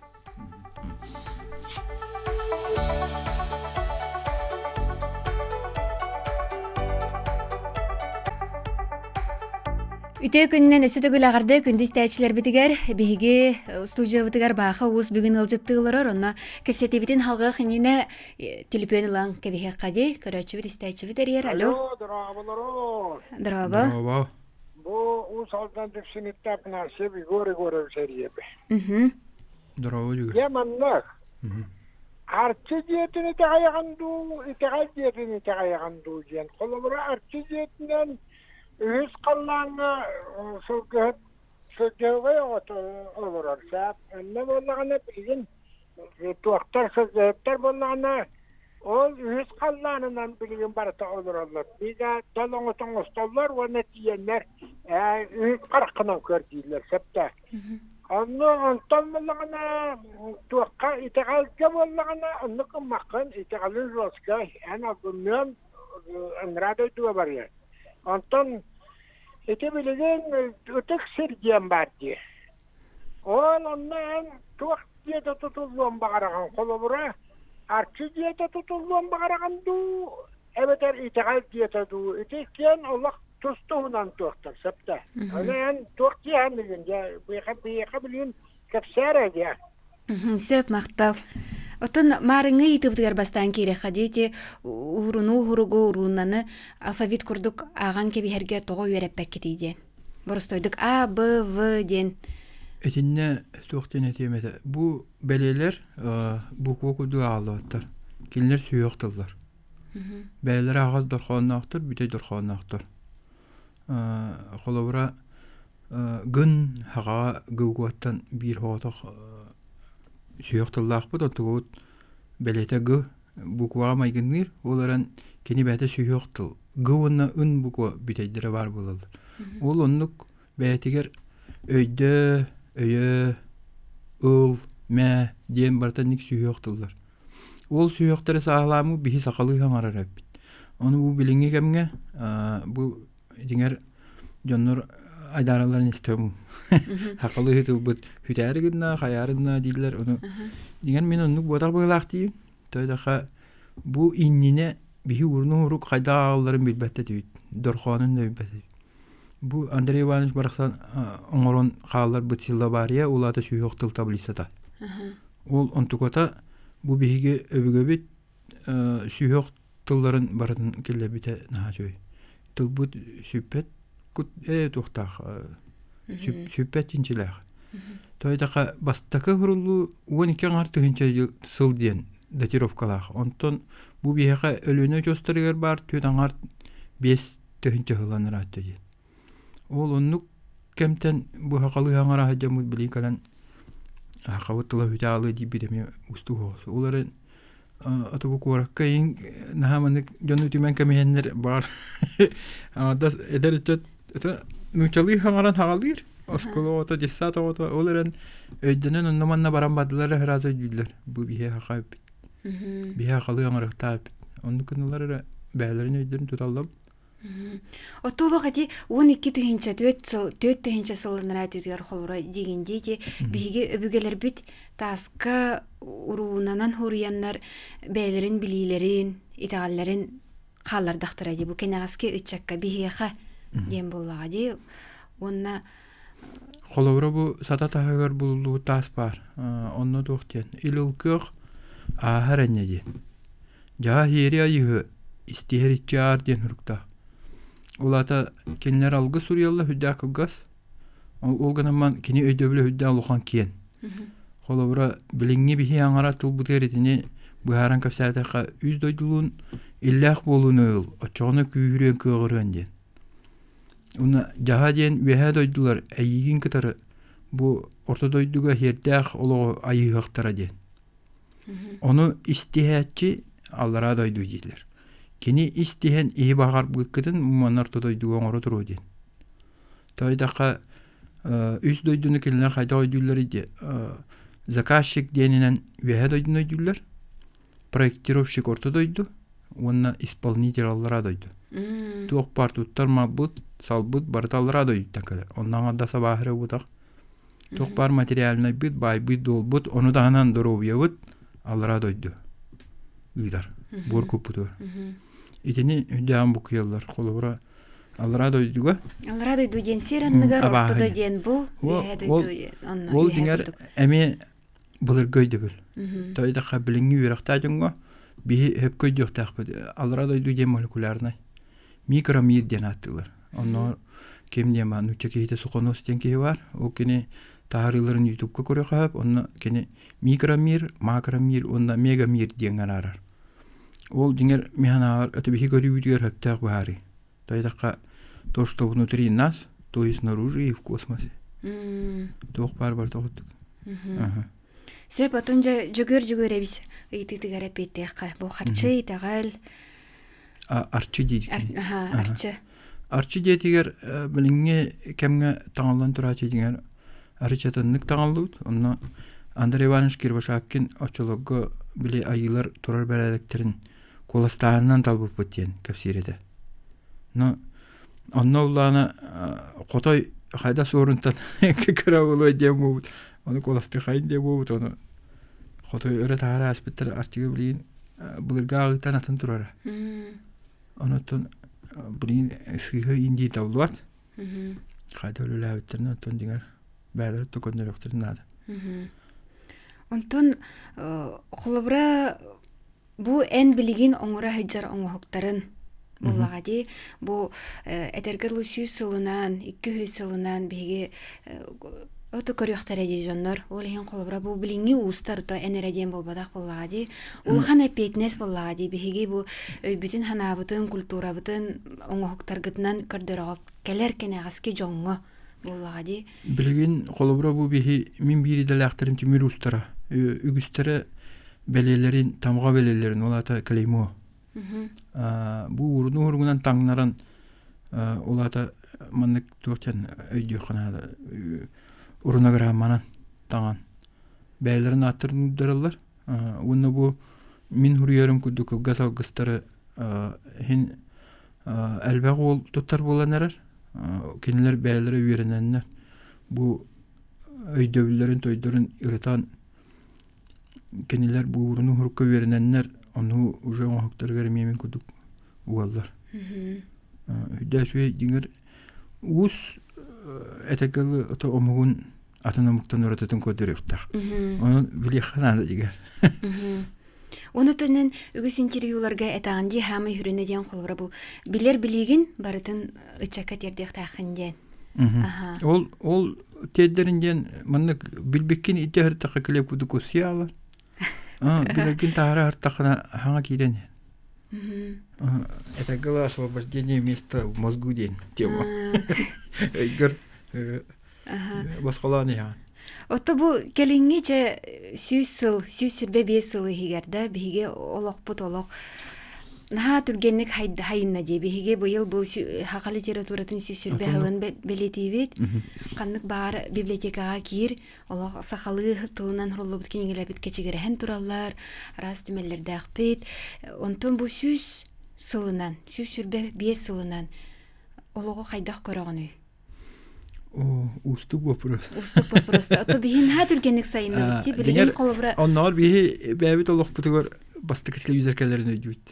Үтүө күнүнэн өссө төгүл эҕэрдэ күндү истээччилэрбитигэр биһиги студиябытыгар Бааха Уус бүгүн ыалдьыттыы олорор онно кэпсэтиибитин халҕыах иннинэ телефон ылан кэбиһиэххэ дии көрөөччүбүт истээччибит эрийэр алло Дорооболору Дорообо Дорообо Бу Уус Алдан Дүпсүнүттэ Афанасьев Егор Егорович эрийэбэ Дорообо Дьүгүр. Дьэ маннык. Арчы дьиэтин итэҕэйэҕин дуу, итэҕэл дьиэтин итэҕэйэҕин дуу диэн. Холобура, Арчы дьиэтинэн үһүс халлааҥҥа сылгыһыт сылдьыһыгай оҕото олорор. Саап онно буоллаҕына билигин туохтар сылгыһыттар буоллаҕына ол үһүс халлаанынан билигин барыта олороллор. Биир дал оҥото оҥостоллор уонна тиийэннэр үһүс хараххынан көр дииллэр сөптөөх. Онно онтон буоллаҕына туохха итэҕэлгэ буоллаҕына оннук гыммаккын итэҕэлин жестко эн албынныан ыҥыраа дойдуга барыа. Онтон ити билигин ытык сир диэн баар дии. Ол онно эн туох дьиэтэ тутуллуон баҕараҕын холобура арчы дьиэтэ тутуллуон баҕараҕын дуу эбэтэр итэҕэл дьиэтэ дуу ити иккиэн олох тус-туһунан туохтар сөптөөх. Аны эн туох дьиэһэн дьэ биһиэхэ билигин кэпсээр дьэ. Сөп махтал. Оттон маарыҥҥы ыйытыыбытыгар бастаан киириэххэ дии ууруну уһуругу урууннаны алфавит курдук ааҕан кэбиһэргэ тоҕо үөрэппэккитий диэн. Боростуойдук А, Б, В диэн. Итиннэ туох диэн этиэм этэ. Бу бэлиэлэр буква курдук ааҕыллыбаттар. Кинилэр сүһүөх тыллар. Бэйэлэрэ аҕас дорхоонноохтор, бүтэй дорхоонноохтор. Холобура, гын хаҕаҕа гыугуаттан биир соҕотох сүһүөх тыллаахпыт, онтубут бэлиэтэ г букваҕа майгынныыр, ол эрэн кини бэйэтэ сүһүөх тыл. Г уонна ын буква бүтэйдэрэ баар буолаллар. Ол оннук бэйэтигэр өйдөө, өйөө, ыл, мээ диэн барыта инник сүһүөх тыллар. Ол сүһүөхтэри сааһылааммыт биһи сахалыы саҥарар эбиппит. Ону бу билиҥҥи кэмҥэ бу дьиҥэр дьоннор айдааралларын истэбин. Сахалыы тылбыт сүтээри гынна, хайаары гынна дииллэр. Ону дьиҥэр мин оннук буотах быһыылаах диибин. Тоҕо бу иннинэ биһи уруну-урук хайдах ааҕалларын билбэт этибит, дорхоонун да билбэт этибит. Бу Андрей Иванович барахсан оҥорон хаалларбыт силлабария улаата сүһүөх тыл таблицата. Ол онтуката бу биһиги өбүгэбит сүһүөх тылларын барытын киллэрбитэ наһаа үчүгэй. Тылбыт сүппэт кут ээ туохтаах сүппэт чинчилээх. Тоҕо бастакы уһуруллуу 12 аҥар тыһыынча сыл диэн датировкалаах. Онтон бу биһиэхэ Өлүөнэ очуостарыгар баар түөрт аҥар биэс тыһыынча сыллан ыраатта диэн. Ол оннук кэмтэн бу сахалыы аҥараһа дьоммут билии кэлэн сахабыт тыла үтэ аалыы диирбит эмиэ уустук соҕус. Ол эрэн аты бу куоракка иҥ наһаа маннык дьону түмэн кэмиһэннэр баар аҥардас эдэр ыччат это нууччалыы хаҥаран хаҕалыыр оскуола оҕото детсад оҕото ол эрэн өйдөнөн онно манна баран бардылар эрэ сразу өйдүүллэр бу биһи саха эбиппит биһи сахалыы аҥарыахтаах эбиппит оннук гыналлар эрэ бэйэлэрин өйдөрүн туталлар. Оттолох ити 12 тыһыынча түөрт сыл түөрт тыһыынча сылланараа түтүгэр холура диигин диэки биһиги өбүгэлэрбит тааска уруунанан хуруйаннар бэйэлэрин билиилэрин итэҕэллэрин хааллардахтара дии бу кэнэҕэски ыччакка биһиэхэ диэн буоллаҕа дии уонна Холобура бу сата таһыгар булуллубут таас баар. Онно туох диэн ил-ылкыах ааһар энньэ диэн. Дьаа иэри айыһы истиһэр иччи аар диэн суруктаах. Ол аата кинилэр алгыс суруйаллар сүрдээх кылгас. Ол гынан кини өйдөбүлэ үрдээх улахан киэн. Холобура, билиҥҥи биһи аҥара тылбытыгар итини быһааран кэпсээтэххэ, үс дойдулуун иллээх буолууну ыл, оччоҕуна күүһүрүөн кыаҕырыан диэн. Уонна дьаһа диэн үөһээ дойдулар эйиигин кытары бу орто дойдуга иһиэрдээх олоҕу айыһыахтара диэн. Ону истиһээччи аллараа дойду дииллэр. Кини истиһэн иһи баҕарбыккытын манна орто дойдуга оҥоро туруо диэн. Тойдахха үс дойдуну кинилэр хайдах өйдүүллэрий диэ заказчик диэнинэн үөһээ дойдуну өйдүүллэр, проектировщик орто дойду уонна исполнитель аллараа дойду. Туох баар туттар малбыт, салбыт барыта аллараа дойдуттан кэлэр. Онно аҥардас абааһыра буутах. Туох баар материальнайбыт, баайбыт, дуолбут, ону таһынан доруобуйабыт аллараа дойду ыытар. Буор куппутугар. Итини үрдээн букуйаллар. Холобура, Аллараа дойдуга. Аллараа дойду диэн сир анныгар ортото диэн бу үөһээ дойду онно Ол диҥэр эмиэ былыргы өйдөбүл. Тойдахха билиҥҥи үөрэхтээх дьоҥҥо биһи өпкө өйдүөхтээхпит. Аллараа дойду диэн молекулярнай. Микромир диэн ааттыыллар. Онно ким диэн баар нуучча киһитэ Сухонос диэн киһи баар. Ол кини таһаарыыларын ютубка көрүөххэ сөп. Онно кини микромир, макромир уонна мегамир диэн араарар. Ол дьиҥэр мин санаабар это биһи көрүүбүтүгэр сөптөөх быһаарыы. Тойдахха то, что внутри нас, то и снаружи, и в космосе. Туох баар барыта курдук. Сөп, отун дьэ Дьөгүөр Дьөгүөрэбис ыйытыытыгар эппиэттиэххэ. Бу харчы, итэҕэл. Арчы диир. Арчы. Арчы диэтигэр билиҥҥи кэмҥэ таҥыллан турааччы дьиҥэр арычатыннык таҥыллыбыт. Онно Андрей Иванович Кривошапкин оччолорго били айыылар турар бэрээдэктэрин куоластааһынынан талбыппыт диэн кэпсиир этэ. Но онно улаана хотой хайда суорунтан кыра буолуо диэн буолбут. Ону куоластыхайын диэн буолбут. Ону хотой өрө таһара ааспыттар арчыга билигин былыргы ааҕыытан атын турара. Онуттан билигин сыыһа индии табыллыбат. Хайда үлэлээбиттэрин оттон дьиҥэр бэйэлэрэ да көннөрүөхтэрин наада. Онтон холобура бу эн билигин оҥоро сылдьар оҥоһуктарын буллаҕа дии. Бу этэргэ дылы сүүс сылынан, 200 сылынан биһиги оту көрүөхтэрэ дии дьоннор. Ол иһин холобура бу билиҥҥи уустар то эн эрэ диэн буолбатах буоллаҕа дии. Улахан эппиэтинэс буоллаҕа дии. Биһиги бу өйбүтүн-санаабытын, культурабытын оҥоһуктаргытынан көрдөрөҕө кэлэр кэнэҕэски дьоҥҥо буоллаҕа дии. Билигин холобура бу биһи мин биир идэлээхтэрим тимир уустара. Үгүстэрэ бэлиэлэрин, тамҕа бэлиэлэрин, ол аата клеймо. Бу ууруну уһуругунан таҥнаран ол аата маннык туох диэн өйдүөххэ наада рунограмманан таҥан бэйэлэрин ааттарын уурдараллар уонна бу мин суруйарым курдук кылгас алгыстары иһин элбэх уол туттар буолан эрэр кинилэр бэйэлэрэ үөрэнэннэр бу өйдөбүллэрин тойдорун ырытан кинилэр бууруну уһурукка үөрэнэннэр ону уже оҥоһуктарыгар эмиэ мин курдук угаллар үрдээ үчүгэй дьиҥэр уус этэргэ дылы омугун атын омуктан уратытын көрдөрүөхтээх онон билиэххэ наада дьиҥэр Ону төннөн үгүс интервьюларга этэҕин дии хаамай хүрүнэ диэн холобура бу билэр билиигин барытын ыччакка тиэрдиэхтээххин диэн. Ол ол тиэрдэрин диэн маннык билбиккин ити һыртахха килиэп курдук усуйаалар. Билэргин таһара һыртаххына хаҥа киирэн Это было освобождение места в мозгу диэн тема. Өйгөр босхолоон иһэҕин. Отто бу кэлиҥҥи чэ 100 сыл, 125 сыл иһигэр да биһиги олохпут олох наһаа түргэнник хайынна дии. Биһиги быйыл бу саха литературатын 125 сылын бэлиэтиибит. Ханнык баар библиотекаҕа киир, олох сахалыы тылынан суруллубут кинигэлэрбит кэчигирэһэн тураллар, араас түмэллэрдээхпит. Онтон бу 100 сылынан, 125 сылынан олоҕу хайдах көрөҕүнүй? О, уустук вопрос. Уустук вопрос. А то биһи наһаа түргэнник сайынныбыт дии. Билигин холобура... Оннооҕор биһи бэйэбит олохпутугар бастакы телевизор кэлэрин өйдүүбүт.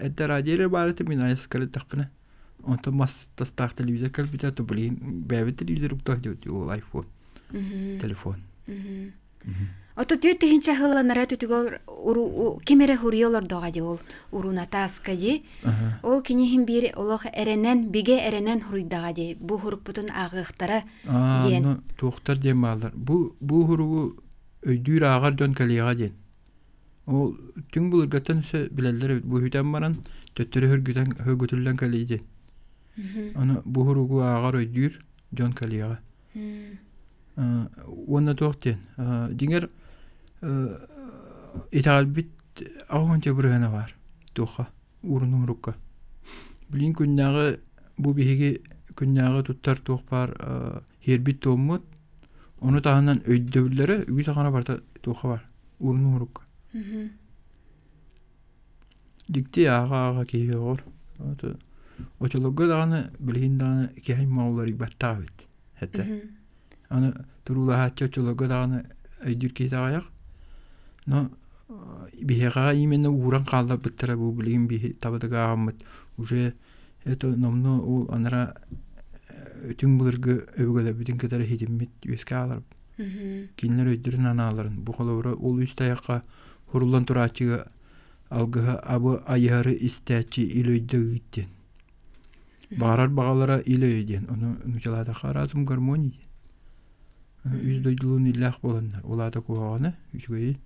Эрдэ радио эрэ баар этэ, мин айас кэлэттэхпинэ. Онтон мас тастаах телевизор кэлбитэ, то билигин бэйэбит телевизор уктаах диэбит, ол айфон, телефон. Ото түөт тыһыынча сылланара түтүгэр ким эрэ хуруйа олордоҕо дии ол уруната аска дии. Ол киниһин биир олох эрэнэн, бигэ эрэнэн хуруйдаҕа дии. Бу хурукпутун ааҕыахтара диэн. Туохтар диэн бааллар. Бу бу хуругу өйдүүр ааҕар дьон кэлиэҕэ диэн. Ол түҥ былыргаттан өссө билэллэр эбит. Бу үтэн баран төттөрү хөргүтэн хөргүтүллэн кэлии диэн. Аны бу хуругу ааҕар өйдүүр дьон кэлиэҕэ. Уонна туох диэн, дьиҥэр итэҕэлбит аҕыс бырыһыана баар туохха уурунуурукка. Билигин күннээҕи бу биһиги күннээҕи туттар туох баар иһэрбит туоммут, ону таһынан өйдөбүллэрэ үгүс аҕана барыта туохха баар уурунуурукка. Дьикти ааҕа-ааҕа киһи оҕор. Очолорго даҕаны билигин даҕаны киһи аймаҕа уларыйбаттаах эбит этэ. Аны туруулаһааччы оччолорго даҕаны өйдүүр киһи аҕыйах. Но биһиэхэҕэ именно ууран хаалларбыттара бу билигин биһи табатыга ааҕаммыт уже это номнуо ол анараа түҥ былыргы өбүгэлэрбитин кытары ситиммит үөскэ аалар. Кинилэр өйдөрүн анааларын бу холобура ол үс тайахха хуруллан турааччыга алгыһа абы айыһары истээччи ил өйдө ыыт диэн. Баҕарар баҕалара ил өйө диэн. Ону нучалаатахха разум гармоний диэн. Үс дойдулуун иллээх буоланнар, ол аата куһаҕаны, үчүгэйи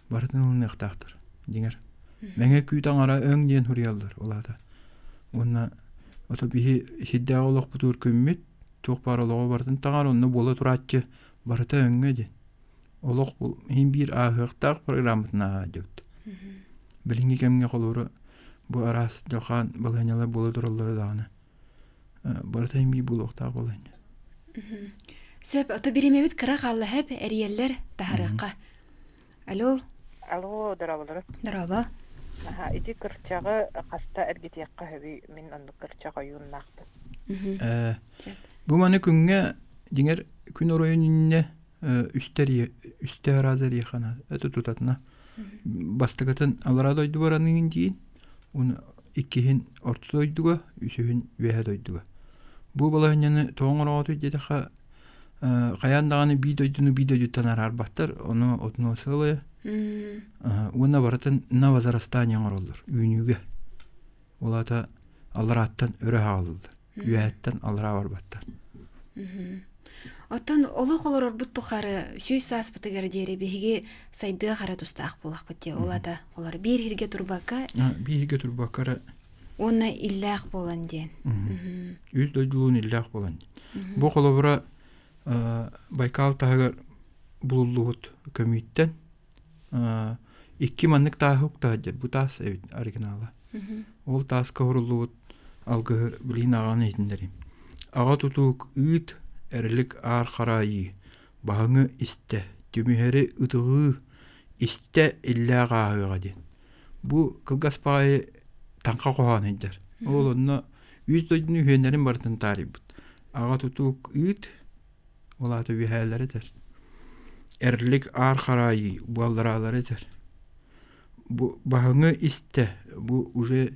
барытын ылыныахтаахтар. Дьиҥэр, мэҥэ күүт аҥара өҥ диэн суруйаллар ол аата. Уонна ото биһи сирдээҕи олохпутугар күммүт, туох баар олоҕу барытын таҥар, онно буола турааччы барыта өҥҥө диэн. Олох бу иһин биир ааһыахтаах программатын ааһаадьыбыт. Билиҥҥи кэмҥэ холобура бу араас дьалхаан балаһыанньалар буола тураллара даҕаны барыта иһин биир буолуохтаах балаһыанньа. Сөп, ото бириэмэбит кыра хаалла хэп, эрийэллэр таһарыахха. Алло. Алло, дорооболору. Дорообо. Аха, ити кырчаҕы хаста эргитиэххэ сөбүй? Мин оннук кырчах ойууннаахпын. Бу маны күҥҥэ дьиҥэр күн оройун иннинэ үстэ үстэ араас эриэхэ это тутатына бастакытын аллараа дойду бараныгын диин уну иккиһин орто дойдуга үсүһүн үөһэ дойдуга бу балаһыанньаны тоҕо оҥороҕутуй диэтэххэ хайаан даҕаны бии дойдуну бии дойдуттан араарбаттар ону одно целое уонна барытын на возрастание оҥороллор үүнүүгэ ол аата алларааттан өрө хаалыллар үөһэттэн аллараа барбаттар. Оттон олох олорорбут тухары сүүс сааспытыгар диэри биһиги сайдыа хара тустаах буолахпыт дии. Ол ата олор биир иһиргэ турбакка биир иһиргэ турбакка эрэ уонна иллээх буолан диэн. Үс дойдулуун иллээх буолан диэн. Бу холобура Байкал таһыгар булуллубут көмүүттэн икки маннык тааһы уктаһар бу таас эбит оригинала. Ол тааска уһуруллубут алгыһы билигин аҕаны иһитиннэриим. Аҕа тутуук ыыт, эрилик аар хараайыы, баһыҥы истэ, түмүһэри ытыҕыы, истэ иллээх ааһыаҕа диэн. Бу кылгас баҕайы таҥха хоһоон ыйдар. Ол онно үс дойдуну үһүөннэрин барытын таарыйбыт. Аҕа тутуук ыыт, Ол аата үөһээлэри этэр. Эрлик аар хараайыы буоллараалары этэр. Бу баһыҥы истэ, бу уже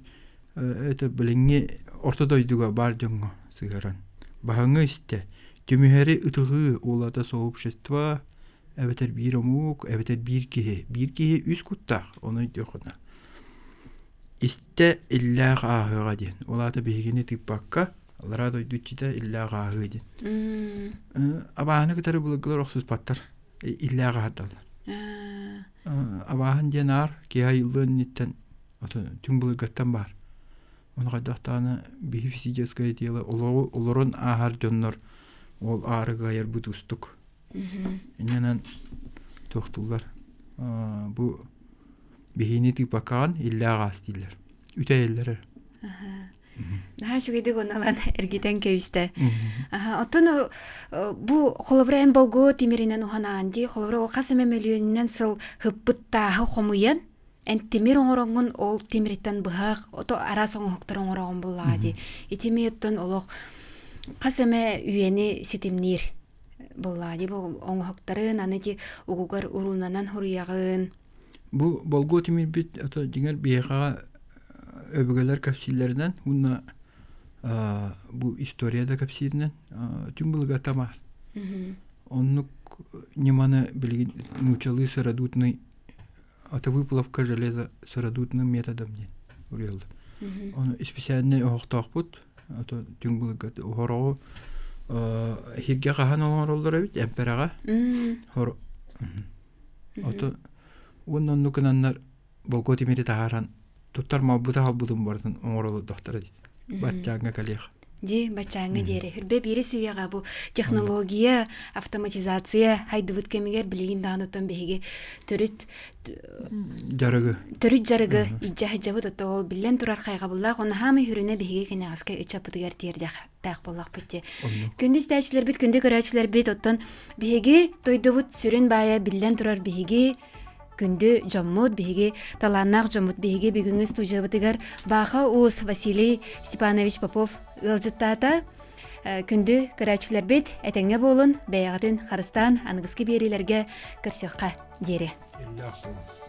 это билиҥҥи орто дойдуга баар дьоҥҥо сыһыаран. Баһыҥы истэ, түмүһэри ытыҕыы ол аата сообщество эбэтэр биир омук, эбэтэр биир киһи. Биир киһи үс куттаах, ону өйдүөххүнэ. Истэ иллээх ааһыаҕа диэн. Ол аата биһигини тыыппакка, аллараа дойду иччитэ иллээх ааһыы диэн. Абааһыны кытары былыргылар охсуспаттар. Иллээх аһардаллар. Абааһын диэн аар киһи айыллыан инниттэн түҥ былыргаттан баар. Ону хайдах даҕаны биһи физическое тело олорон ааһар дьоннор ол аарыга айарбыт уустук. Инньэнэн туохтууллар бу биһини тыыппаккаҕын иллээх аас дииллэр. Үтэйэллэр эрэ. Наһаа үчүгэйдик онолан эргитэн кэбистэ. Оттон бу холобура эн болгуо тимиринэн уһанаан дии, холобура ол хас эмэ мөлүйүөнүнэн сыл хыппыт тааһы хомуйан, эн тимир оҥороҥҥун ол тимириттэн быһах, ото араас оҥоһуктар оҥороҕун буллаҕа дии. Ити оттон олох хас эмэ үйэни ситимниир буллаҕа дии. Бу оҥоһуктарын аны ити угугар уруунанан хуруйаҕын. Бу болгуо тимирбит ото дьиҥэр биһиэхэҕэ өбүгэлэр кэпсииллэринэн уонна бу история да кэпсииринэн түҥ былыргыта баар. Оннук ньыманы билигин нууччалыы сыродутный это выплавка железа сыродутным методом диэн уруйаллар. Ону специальный оһохтоохпут, ото түҥ былыргы хороҕу иһиргэ хаһан оҥороллор эбит эмпэрэҕэ. Хор Ото уонна оннук гынаннар болго тимири таһааран туттар малбыта халбытын барытын оҥоролордохторо дии. Баччааҥҥа кэлиэх. Ди баччааҥҥа диэри. Хүрбэ биири сүүйэҕэ бу технология, автоматизация хайдыбыт кэмигэр билигин даҕаны оттон биһиги төрүт дьарыгы төрүт дьарыгы илдьэ сылдьабыт отто ол биллэн турар хайҕабыллаах уонна хаамай хүрүнэ биһиги кэнэҕэскэ ыччаппытыгар тиэрдиэхтээх буоллахпыт дии. Күндү истээччилэрбит, күндү көрөөччүлэрбит, оттон биһиги дойдубут сүрүн баайа биллэн турар биһиги Күндү дьоммут, биһиги талааннаах дьоммут, биһиги бүгүҥҥү студиябытыгар Бааха Уус Василий Степанович Попов ыалдьыттаата. Күндү көрөөччүлэрбит, этэҥҥэ буолун, бэйэҕитин харыстаан, аныгыскы биэриилэргэ көрсүөххэ диэри. Иллээх буолун.